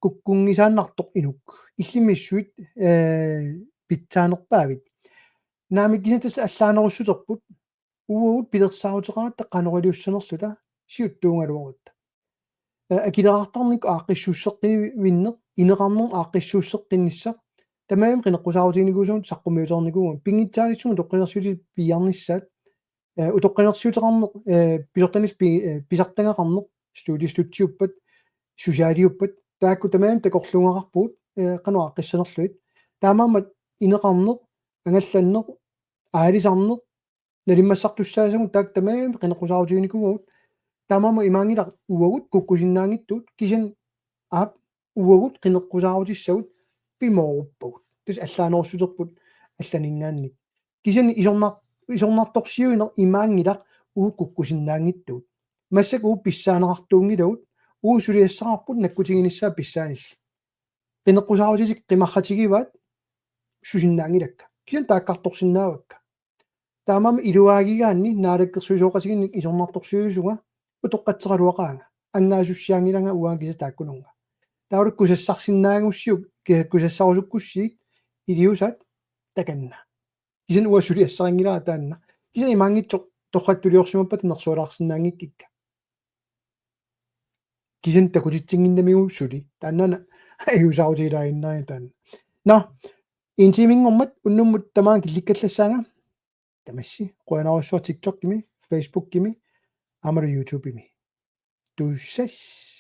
Kukkunngisaannartoq inuk. Illit misissuit, eh, pitsaanerpaavit. Naamik, kisianni tassa allaanerussuterput. Uagut pilersaaruteqaratta qanoq iliussanerluta siuttuugaluarutta. Eh, akileraartarnikkut aaqqissuusseqqivinneq, ineqarnermut aaqqissuusseqqinnissaq, tamarmik qineqqusaarutiginikuusagut saqqummiutereernikuuvugut. Pinngitsaaliissummik utoqqalinersiutit piiarnissaat, eh, utoqqalinersiuteqarneq, eh, pisortanillu pi-, eh, pisartagaqarneq, studiestøttiuppat, socialiuppat, taakku tamarmik takorluugaqarpugut, eh, qanoq aaqqissanerlugit. Taamaammat ineqarneq, angallanneq, aalisarneq, nalimmassartussaasagut taakku tamarmik qineqqusaarutiginikuuagut. Taamaammat imaanngilaq uagut kukkusinnaanngitsugut, kisianni aap, uagut qineqqusaarutissagut pimooruppagut. Tassa allaanerussuterput allaninngaanniit. Kisianni isornar-, isornartorsiuineq imaanngilaq uagut kukkusinnaanngitsugut. Massakkut uagut pissaaneqartuunngilagut, uagut suliassaqarput nakkutiginissaat pissaanillit. Qineqqusaarutitik qimarratigivaat susinnaanngilakka. Kisianni taakkartorsinnaavakka. Taamaammat iluaagigaanni naalakkersuisooqatigiinnik isornartorsiuisunga utoqqatseqaluaqaanga. Annaasussiaanngilanga uanga kisianni taakkununnga. Taavalu kusassarsinnaagussiuk, ki-, kusassarusukkussigit iliuusaat takanna. Kisianni uanga suliassarinngilara taanna. Kisianni imaanngitsoq torrattuliorsimappata nersualaarsinnaanngikkikka. Kisianni takutitsinnginnamiuk suli. Taannaana ajuusaarutigilaarinnarigit taanna. Nå, en tiiminngormat unnummut tamaanga killikkallassaanga. Tamassi, qujanarsuaq TikTokimi, Facebookimi, aammalu YouTubemi. Tusass.